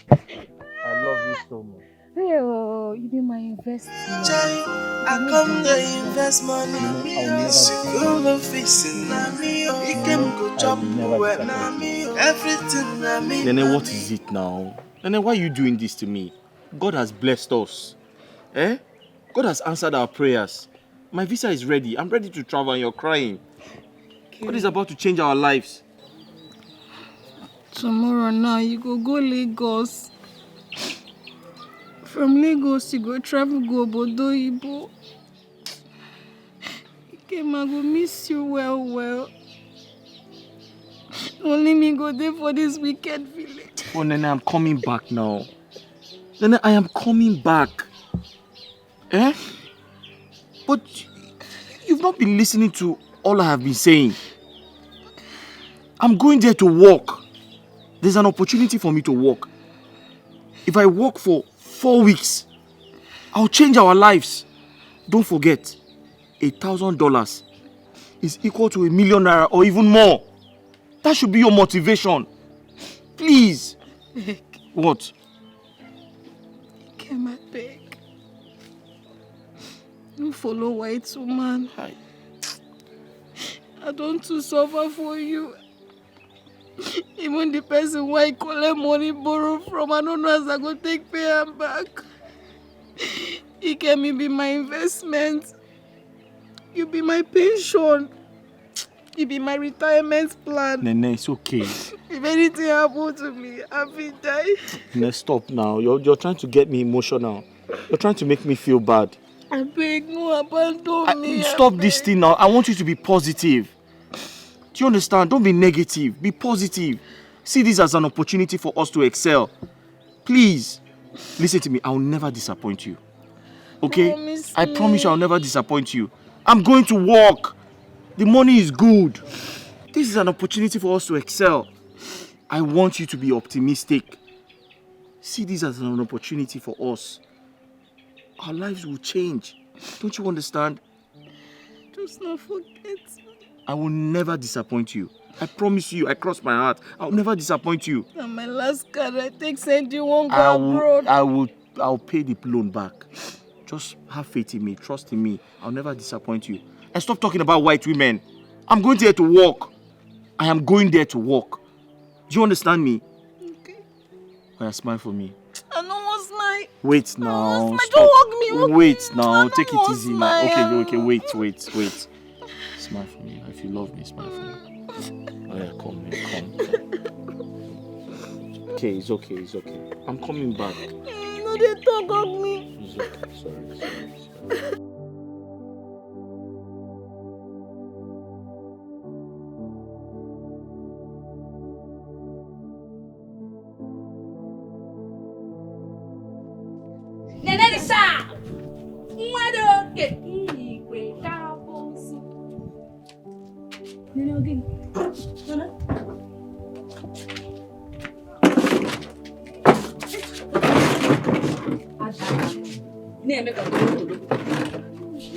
I love you so much. Hey, oh, you be my investment. I come to invest money. You know, I will never School fees na me. Ikem go chop well na me. Everything na me. Nene, what is it now? Nene, why are you doing this to me? God has blessed us. Eh? God has answered our prayers. My visa is ready. I'm ready to travel and you're crying. God is about to change our lives. Tomorrow now, you go go Lagos. From Lagos, you go travel go Obodo Oyibo. Ikem, I go miss you well, well. Only me go dey for this wicked village. Oh, Nene, I'm coming back now. Nene, I am coming back. Eh? But you've not been listening to all I have been saying. I'm going there to work. There's an opportunity for me to work. If I work for four weeks, I'll change our lives. Don't forget, a thousand dollars is equal to a million naira or even more. That should be your motivation. Please. What? Ikem, I beg. No follow white woman. Hi. I don too suffer for you. Even the person wey I collect money borrow from, I no know as I go take pay am back. Ikem, you be my investment. You be my pension. You be my retirement plan. Nene, it's okay. If anything happen to me, I fit die. Nene, stop now. You're, you're trying to get me emotional. You're trying to make me feel bad. I beg, no abandon I- me. I stop this beg. Thing now. I want you to be positive. Do you understand? Don't be negative. Be positive. See this as an opportunity for us to excel. Please, listen to me. I'll never disappoint you. Okay? Promise I promise you, me. I'll never disappoint you. I'm going to work. The money is good. This is an opportunity for us to excel. I want you to be optimistic. See this as an opportity for us. Our lives will change. Don't you understand? Just not forget. I will never disappoint you. I promise you, I cross my heart. I'll never disappoint you. Na my last card I take send you one go I will, abroad. I will, I'll pay the loan back. Just have faith in me, trust in me. I'll never disappoint you. And stop talking about white women. I'm going there to work. I am going there to work. Do you understand me? Okay. Oya, smile for me. I no wan smile. Wait now. Smile, Stop. don't hug me, hug Wait me. now. I no Take it wan easy now. Okay, smile. Okay, wait, wait, wait. Smile for me. If you love me, smile for me. Oh yeah, come here, come. Come. Okay, it's okay, it's okay. I'm coming back. Mm, no dey talk, hug me. It's okay. Sorry, sorry, sorry. Nenelisa! Mmadụ oke igwe ka bụ nzu. Nene, ọ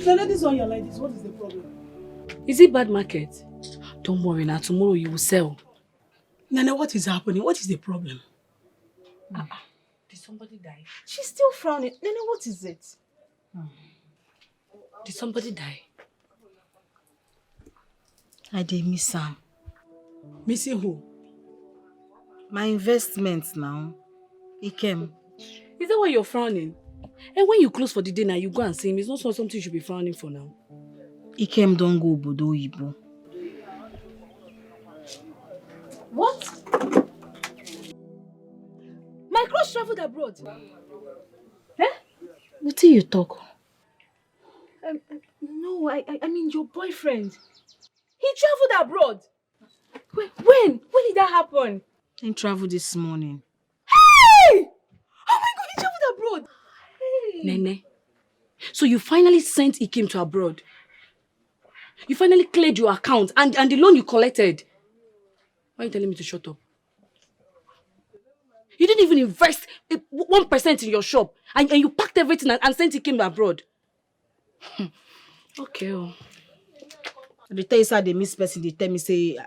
Nana, this one you're like this, what is the problem? Is it bad market? Don't worry now, tomorrow you will sell. Nana, what is happening? What is the problem? Ah, ah. Did somebody die? She's still frowning. Nana, what is it? Did somebody die? I dey miss am. Missing who? My investment now. Ikem. Is that why you're frowning? And when you close for the day now, you go and see him. It's not so- something you should be frowning for now. Ikem don go obodo oyibo. What? My crush traveled abroad. Eh? Wetin you talk? Um, no, I, I, I mean your boyfriend. He traveled abroad. When, when, when did that happen? He traveled this morning. Hey! Oh my God, he traveled abroad. Hey! Nene, so you finally sent Ikem to abroad? You finally cleared your account and, and the loan you collected? Why are you telling me to shut up? You didn't even invest eh, one percent in your shop and, and you packed everything and, and sent Ikem abroad. Okay. Oh. They tell you say they miss person, they tell me say uh,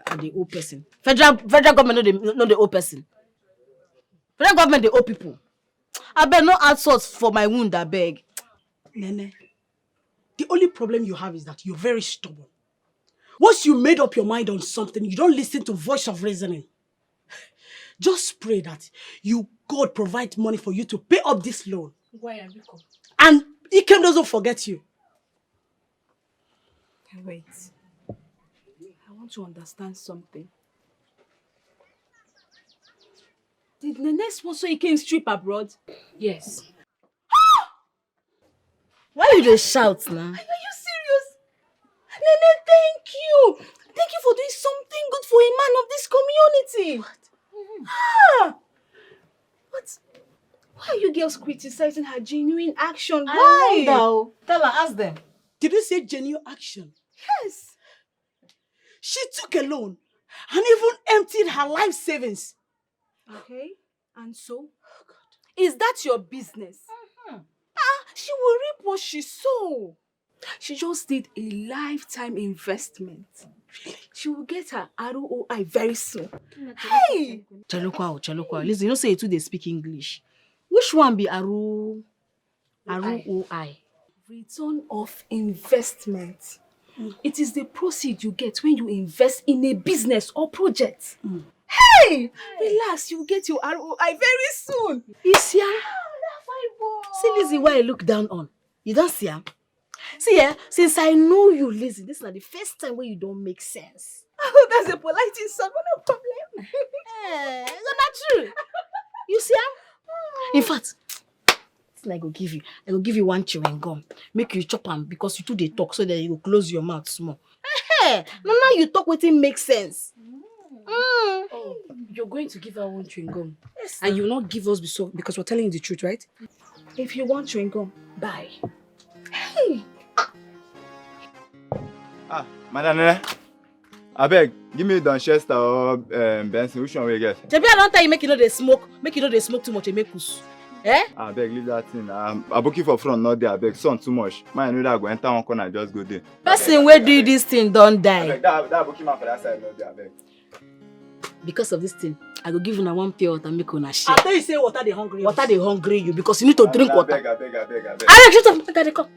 I dey owe person. Federal federal government no dey no dey owe person. Federal government dey owe people. Abeg no add salt for my wound, abeg. Nene, the only problem you have is that you're very stubborn. Once you made up your mind on something, you don't listen to voice of reasoning. Just pray that you God provide money for you to pay up this loan. Why, Abiko? And Ikem doesn't forget you. Wait. I want to understand something. Did Nene sponsor Ikem trip abroad? Yes. Why you dey shout now? Are you serious? Nene, thank you. Thank you for doing something good for a man of this community. What? Ah! But why are you girls criticizing her genuine action? Why? I wonder o. Tell her, ask them. Did you say genuine action? Yes. She took a loan and even emptied her life savings. Okay, and so? Is that your business? Ah, she will reap what she sow. She just did a lifetime investment. She will get her R O I very soon. Hey! Chelukwa, o, Chelukwa. Listen, you know say you too dey speak English. Which one be Aru? R O I. Return of investment. It is the proceed you get when you invest in a business or project. Hey! Relax, you get your R O I very soon. You see am? Ah, that fine boy. See Lizzie wey I look down on. You don see am? See eh, since I know you, Lizzie, this na the first time wey you don make sense. Oh, that's a polite insult, but no problem. Eh, so na true. You see am? In fact, thing I go give you, I go give you one chewing gum. Make you chop am because you too dey talk, so that you go close your mouth small. Eh, na now you talk wetin make sense. Mm. Oh, you're going to give her one chewing gum, yes, and you will not give us because we're telling you the truth, right? If you want chewing gum, buy. Hey! Ah, Madam Nene, abeg, give me Donchester or um, Benson, which one we get? Shebi I don tell you make you no dey smoke, make you no dey smoke too much, Emekus. Eh? Abeg, leave that thing. Um, Aboki for front, not there, abeg. Sun too much. Man, I know that I go enter one corner, just go there. Person wey do this thing don die. Abeg, that, that Aboki man for that side, not there, abeg. Because of this thing, I go give una one pure water, make una share. I tell you say water dey hungry. Water dey hungry you because you need to drink water. Abeg, abeg, abeg, abeg. Abeg, shut up, make I dey come.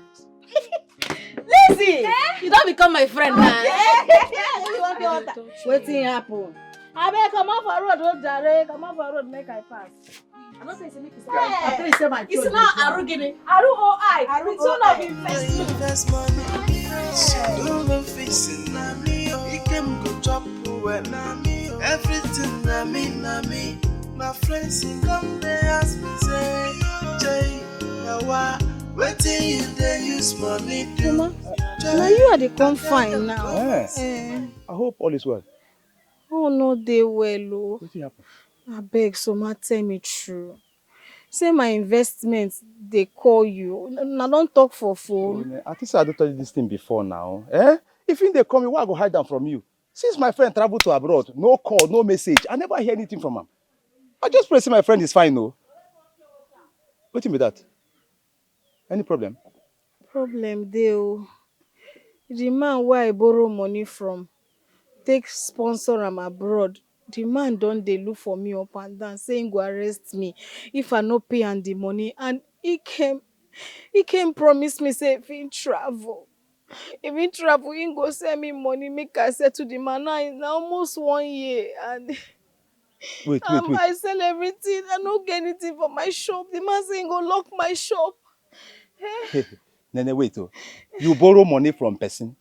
Lizzie, eh? You don become my friend now. Okay. You want pure water? Wetin happen? Abeg, comot for road, oh jare, comot for road, make I pass. I no say make you say. I tell you say my. It's not Arugini. Aru O I. Aru O I. Return of investment. Invest money. School fees na me o. Ikem go chop well na me o. Everything na me, na me. My friends e come dey ask me say, Jay, na why? Wetin you dey use money do? Mama, na you I dey come find now. Eh. Eh. I hope all is well. Oh, no dey well o. Wetin happen? Abeg, Soma, tell me true. Say my investment dey call you. Una don talk for phone. I think say I don tell you this thing before now. Eh? If him dey call me, why I go hide am from you? Since my friend traveled to abroad, no call, no message. I never hear anything from him. I just pray say my friend is fine, no. Wetin be that? Any problem? Problem dey o. The man wey I borrow money from take sponsor am abroad. The man don dey look for me up and down, say he go arrest me if I no pay am the money. And he came, he came promise me say if he travel, if he travel, he go send me money make I settle the man. Now na almost one year and Wait, wait, um, wait. I sell everything. I no get anything for my shop. The man say he go lock my shop. Nene, wait, oh. You borrow money from person,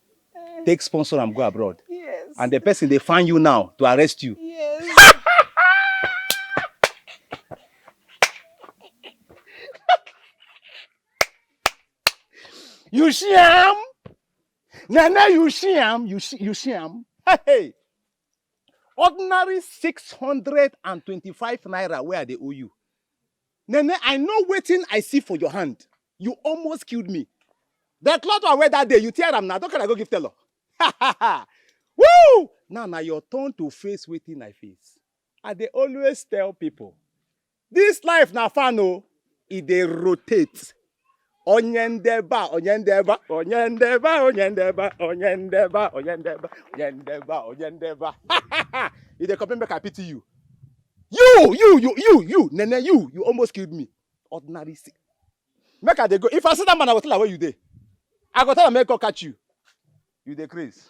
take sponsor and go abroad. Yes. And the person they find you now to arrest you. Yes. You see him? Nene, you see him? You see, you see him? Hey, ordinary six hundred and twenty-five naira where they owe you. Nene, I know waiting I see for your hand. You almost killed me. The cloth I wear that day, you tear am now. Don't can I go give tailor? Woo! Now, now your turn to face waiting I face. I dey always tell people, this life na fan o, e dey rotate. Onye ndeba, onye ndeba, onye ndeba, onye ndeba, onye ndeba, onye ndeba, onye ndeba, onye ndeba. You dey come make I pity you. You, you, you, you, you, Nene, you, you almost killed me. Ordinary sick. Make I dey go. If I see that man, I go tell her where you dey. I go tell her make God catch you. You dey craze.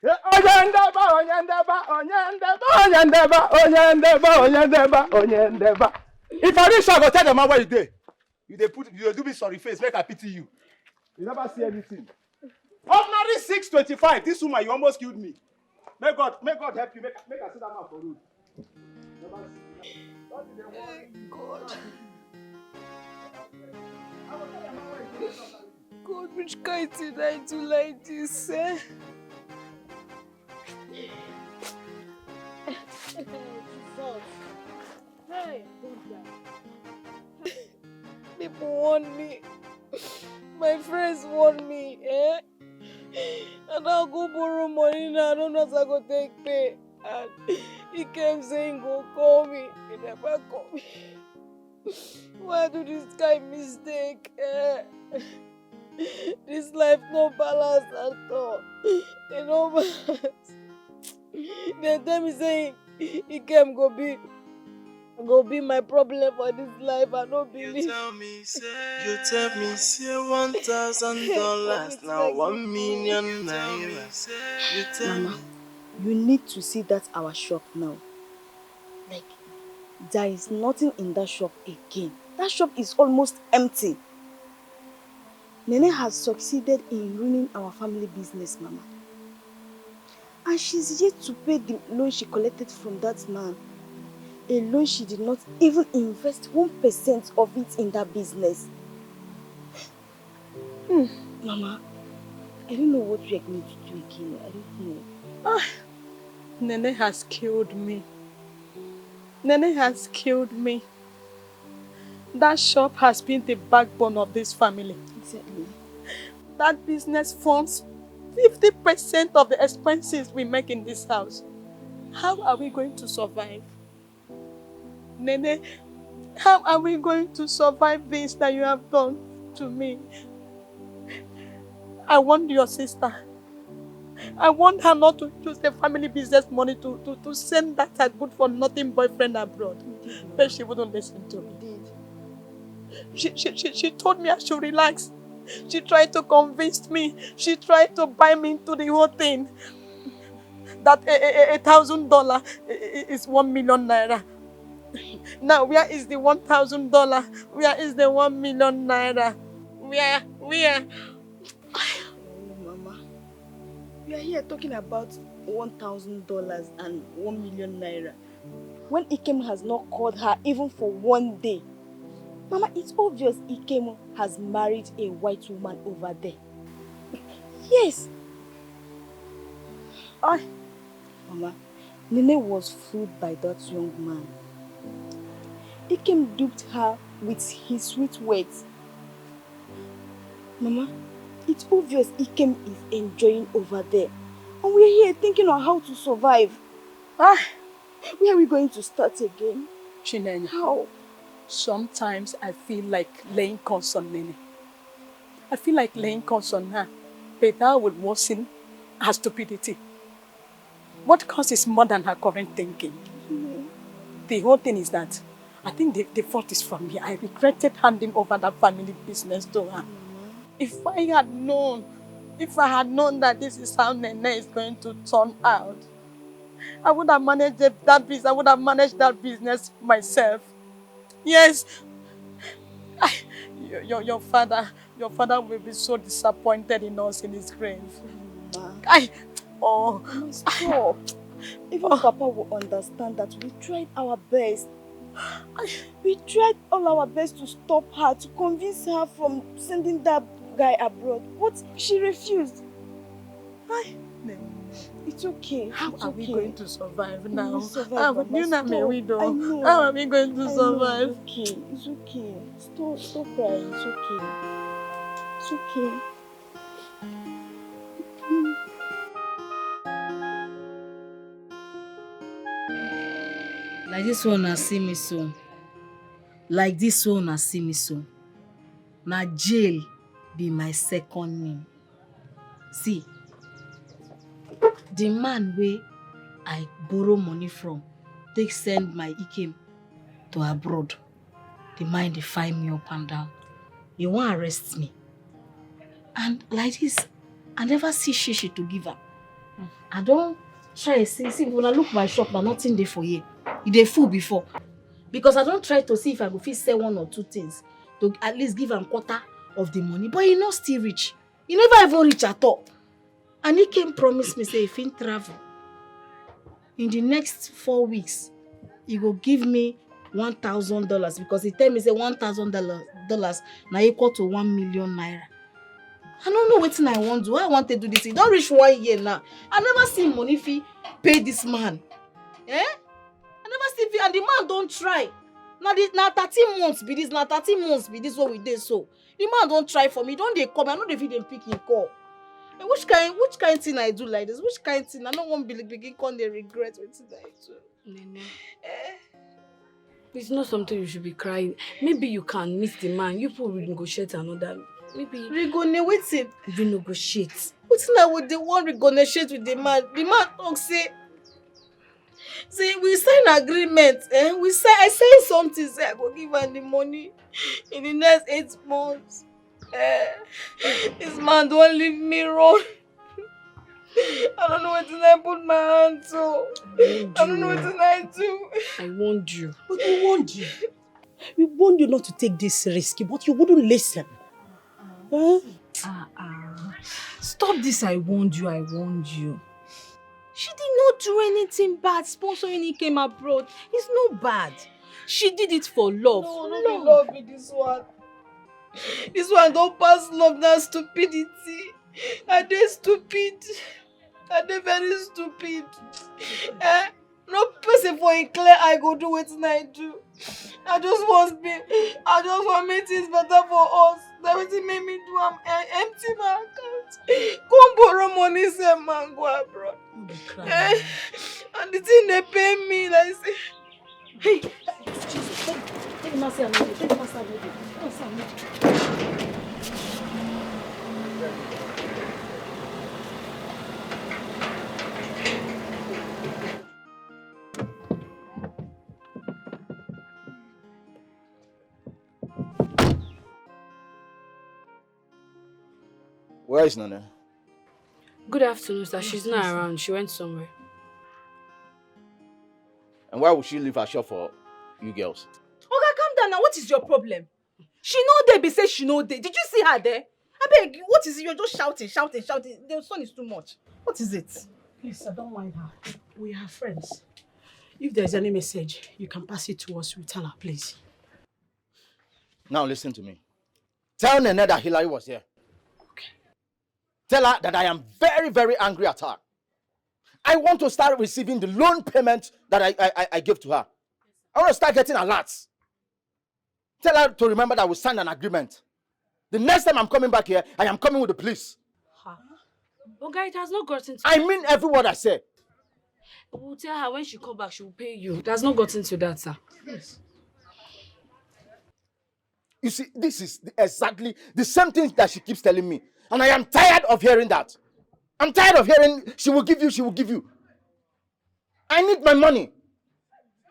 Onye ndeba, onye ndeba, onye ndeba, onye ndeba, onye ndeba, onye ndeba, onye ndeba. If I reach, I go tell the man where you dey. You dey put, you dey do me sorry face, make I pity you. You never see anything. Ordinary six twenty-five, this woman, you almost killed me. May God, may God help you, make, make I see that man for road. Never see. That is the one. God. God, which kind thing I do like this, eh? Jesus. Hey, don't die. People want me. My friends want me, eh? And I'll go borrow money now. I don't know as I go take pay. And he came saying go call me. He never call me. Why do this kind mistake? Eh? This life no balance at all. E no balance. Dem tell me say Ikem go be go be my problem for this life. I no believe. You tell me say you tell me say one thousand dollars now one million naira. You tell Mama, me. You need to see that our shop now. Like, there is nothing in that shop again. That shop is almost empty. Nene has succeeded in ruining our family business, Mama. And she's yet to pay the loan she collected from that man. A loan she did not even invest one percent of it in that business. Hmm, Mama, I don't know what we are going to do again. I don't know. Ah, Nene has killed me. Nene has killed me. That shop has been the backbone of this family. Exactly. That business funds fifty percent of the expenses we make in this house. How are we going to survive? Nene, how are we going to survive this that you have done to me? I want your sister. I want her not to use the family business money to, to, to send that her good for nothing boyfriend abroad. But she wouldn't listen to me. She, she, she, she told me I should relax. She tried to convince me. She tried to buy me into the whole thing. That a, a, a thousand dollar is one million naira. Now, where is the one thousand dollar? Where is the one million naira? Where? Where? Mama, we are here talking about one thousand dollars and one million naira. When Ikem has not called her even for one day. Mama, it's obvious Ikem has married a white woman over there. Yes. I, Mama, Nene was fooled by that young man. Ikem duped her with his sweet words. Mama, it's obvious Ikem is enjoying over there. And we're here thinking on how to survive. Ah, where are we going to start again? Chinenye, How? Sometimes I feel like laying curse on Nene. I feel like laying curse on her, but that will worsen her stupidity. What causes more than her current thinking? The whole thing is that I think the, the fault is from me. I regretted handing over that family business to her. If I had known, if I had known that this is how Nene is going to turn out, I would have managed that business. I would have managed that business myself. Yes. I, your, your, your father, your father will be so disappointed in us in his grave. I, oh, Stop. Even Papa will understand that we tried our best. We tried all our best to stop her, to convince her from sending that guy abroad. But she refused. I, It's okay. How It's are okay. we going to survive We now? will survive, Ah, Mama. you know me, Stop. we do. I know. How are we going I to know. survive? It's okay. It's okay. Stop. Stop crying. It's okay. It's okay. Like this one, I see me so. Like this one, I see me so. Na jail be my second name. See, the man wey I borrow money from take send my Ikem to abroad. The man dey find me up and down. He wan arrest me. And like this, I never see shishi to give am. I don try see, see, when I look my shop, na nothing dey for here. E dey full before. Because I don try to see if I go fit sell one or two things to at least give am quarter of the money. But e no still reach. E never even reach at all. And Ikem promise me say if he travel in the next four weeks, he go give me one thousand dollars, because he tell me say one thousand dollars na equal to one million naira. I no know wetin I wan do. How I wan take do this? E don reach one year now. I never see money fit pay this man. Eh? I never see fit, and the man don try. Na the, na thirteen months be this. Na thirteen months be this wey we dey so. The man don try for me. Don dey call me. I no dey fit dey pick him call. Eh, which kind, which kind thing I do like this? Which kind thing? I no wan be, begin come dey regret wetin I do. Nene. It's not something you should be crying. Maybe you can meet the man. You people will negotiate another. Maybe Rigone wetin? Renegotiate. Wetin I would dey wan renegotiate with the man? The man talk say, say we sign agreement. Eh? We sign. I sign something. Say I go give am the money in the next eight months. Eh? This man don leave me run. I don't know wetin I put my hand to. I don't know wetin I do. I warned you. But we warned you. We warned you not to take this risk, but you wouldn't listen. Huh? Ah, ah. Stop this, I warned you, I warned you. She did not do anything bad sponsoring Ikem abroad. It's not bad. She did it for love. No, no be love be this one. This one don pass love, na stupidity. I dey stupid. I dey very stupid. Eh? No person for a clear eye go do wetin I do. I just want be, I just want make things better for us. Na wetin make me do am, eh, empty my account. Come borrow money, send man go abroad. Eh? And the thing dey pain me like say Hey, Jesus, take, take Mercy and Mary, take Mercy and Mary. Mercy and Mary. Where is Nana? Good afternoon, sir. She's not around. She went somewhere. And why would she leave her shop for you girls? Oga, calm down now. What is your problem? She no dey be say she no dey. Did you see her there? Abeg, what is it? You're just shouting, shouting, shouting. The son is too much. What is it? Please, sir, don't mind her. We are friends. If there's any message, you can pass it to us. We'll tell her, please. Now listen to me. Tell Nene that Hillary was here. Tell her that I am very, very angry at her. I want to start receiving the loan payment that I, I, I, I gave to her. I want to start getting alerts. Tell her to remember that we signed an agreement. The next time I'm coming back here, I am coming with the police. Oga, it has not gotten to I mean every word I said. We'll tell her when she come back, she will pay you. It has not gotten to that, sir. You see, this is the- exactly the same thing that she keeps telling me. And I am tired of hearing that. I'm tired of hearing she will give you, she will give you. I need my money.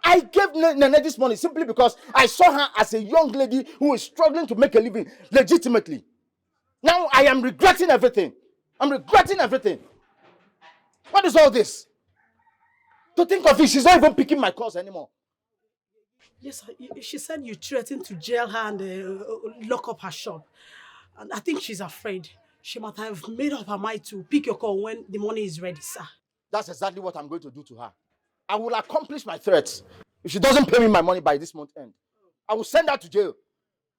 I gave Ne- Nene this money simply because I saw her as a young lady who is struggling to make a living legitimately. Now I am regretting everything. I'm regretting everything. What is all this? To think of it, she's not even picking my calls anymore. Yes, sir. Y- she said you threatened to jail her and uh, lock up her shop. And I think she's afraid. She might have made up her mind to pick your call when the money is ready, sir. That's exactly what I'm going to do to her. I will accomplish my threats. If she doesn't pay me my money by this month end, I will send her to jail.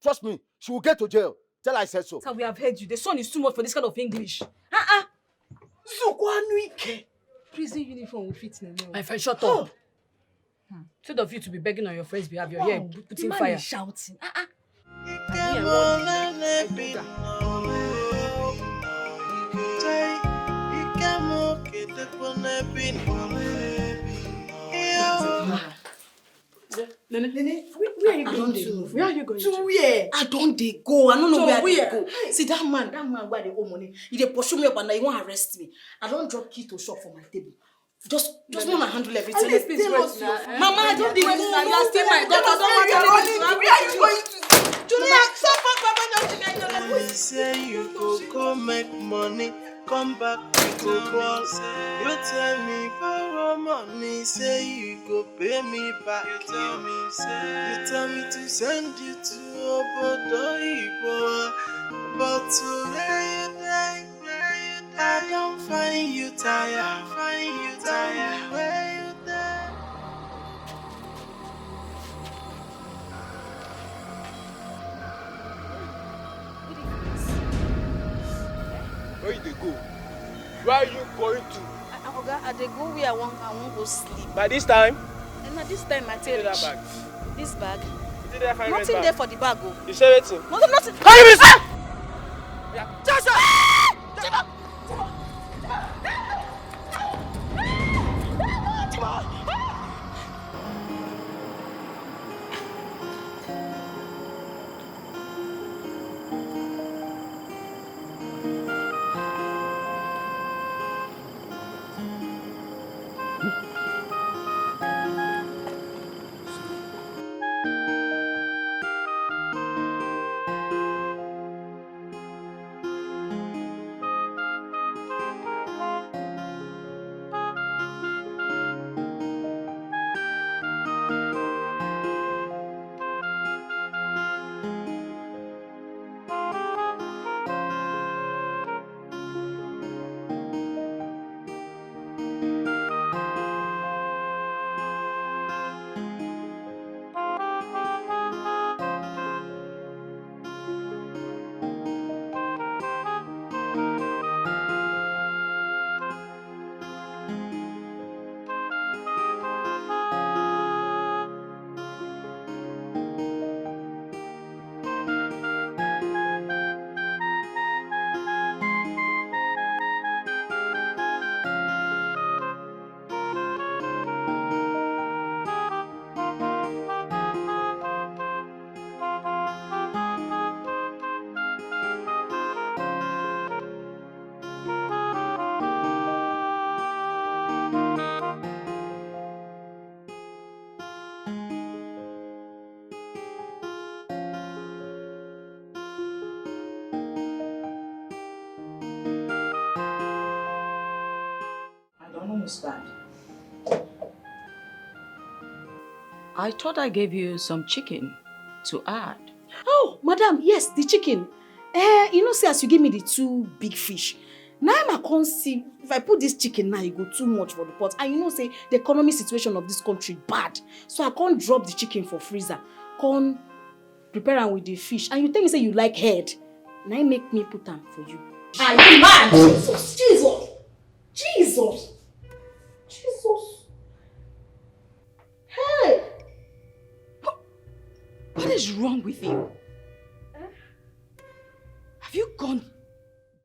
Trust me, she will get to jail. Tell her I said so. Sir, we have heard you. The son is too much for this kind of English. Uh-uh. Zukwanuike. Prison uniform will fit Nene. My friend, shut up. Instead of you to be begging on your friend's behalf, you're Wow, here the putting man fire. Is shouting. Uh-uh. Nene, Nene, where, where are you going to? Where are you going To to? Where? I don't dey Go. I don't know So where I where? dey go. See that man, that man where they owe money. He dey pursue me up and now he wan arrest me. I don drop key to shop for my table. Just, just wanna handle everything. This thing was your Mama, I don't dey go. You are still my daughter. I don't want anything to happen. Where are you going to? Julia, so far, Baba, no Tell me say you go go make money, come back we go ball. You tell me borrow money, say you go pay me back. You tell me say you tell me to send you to Obodo Igbo, but to where you dey, I don't find you tired, find you tired. Where you dey? Where you dey go? Where are you going to? Oga, I dey go where I wan, I wan go sleep. By this time? And na this time I Wetin take dey that reach. Bag? This bag. Wetin dey that fine red Nothing bag? Dey for the bag o. You say wetin? Nothing, nothing. How you be say? I don't understand. I thought I gave you some chicken to add. Oh, madam, yes, the chicken. Eh, you know, say as you give me the two big fish, now I can't see if I put this chicken now, it go too much for the pot. And you know, say the economy situation of this country bad, so I can't drop the chicken for freezer. Can't prepare am with the fish, and you tell me say you like head. Now make me put am for you. Are you mad? Jesus, Jesus, Jesus, Jesus. Hey! What is wrong with you?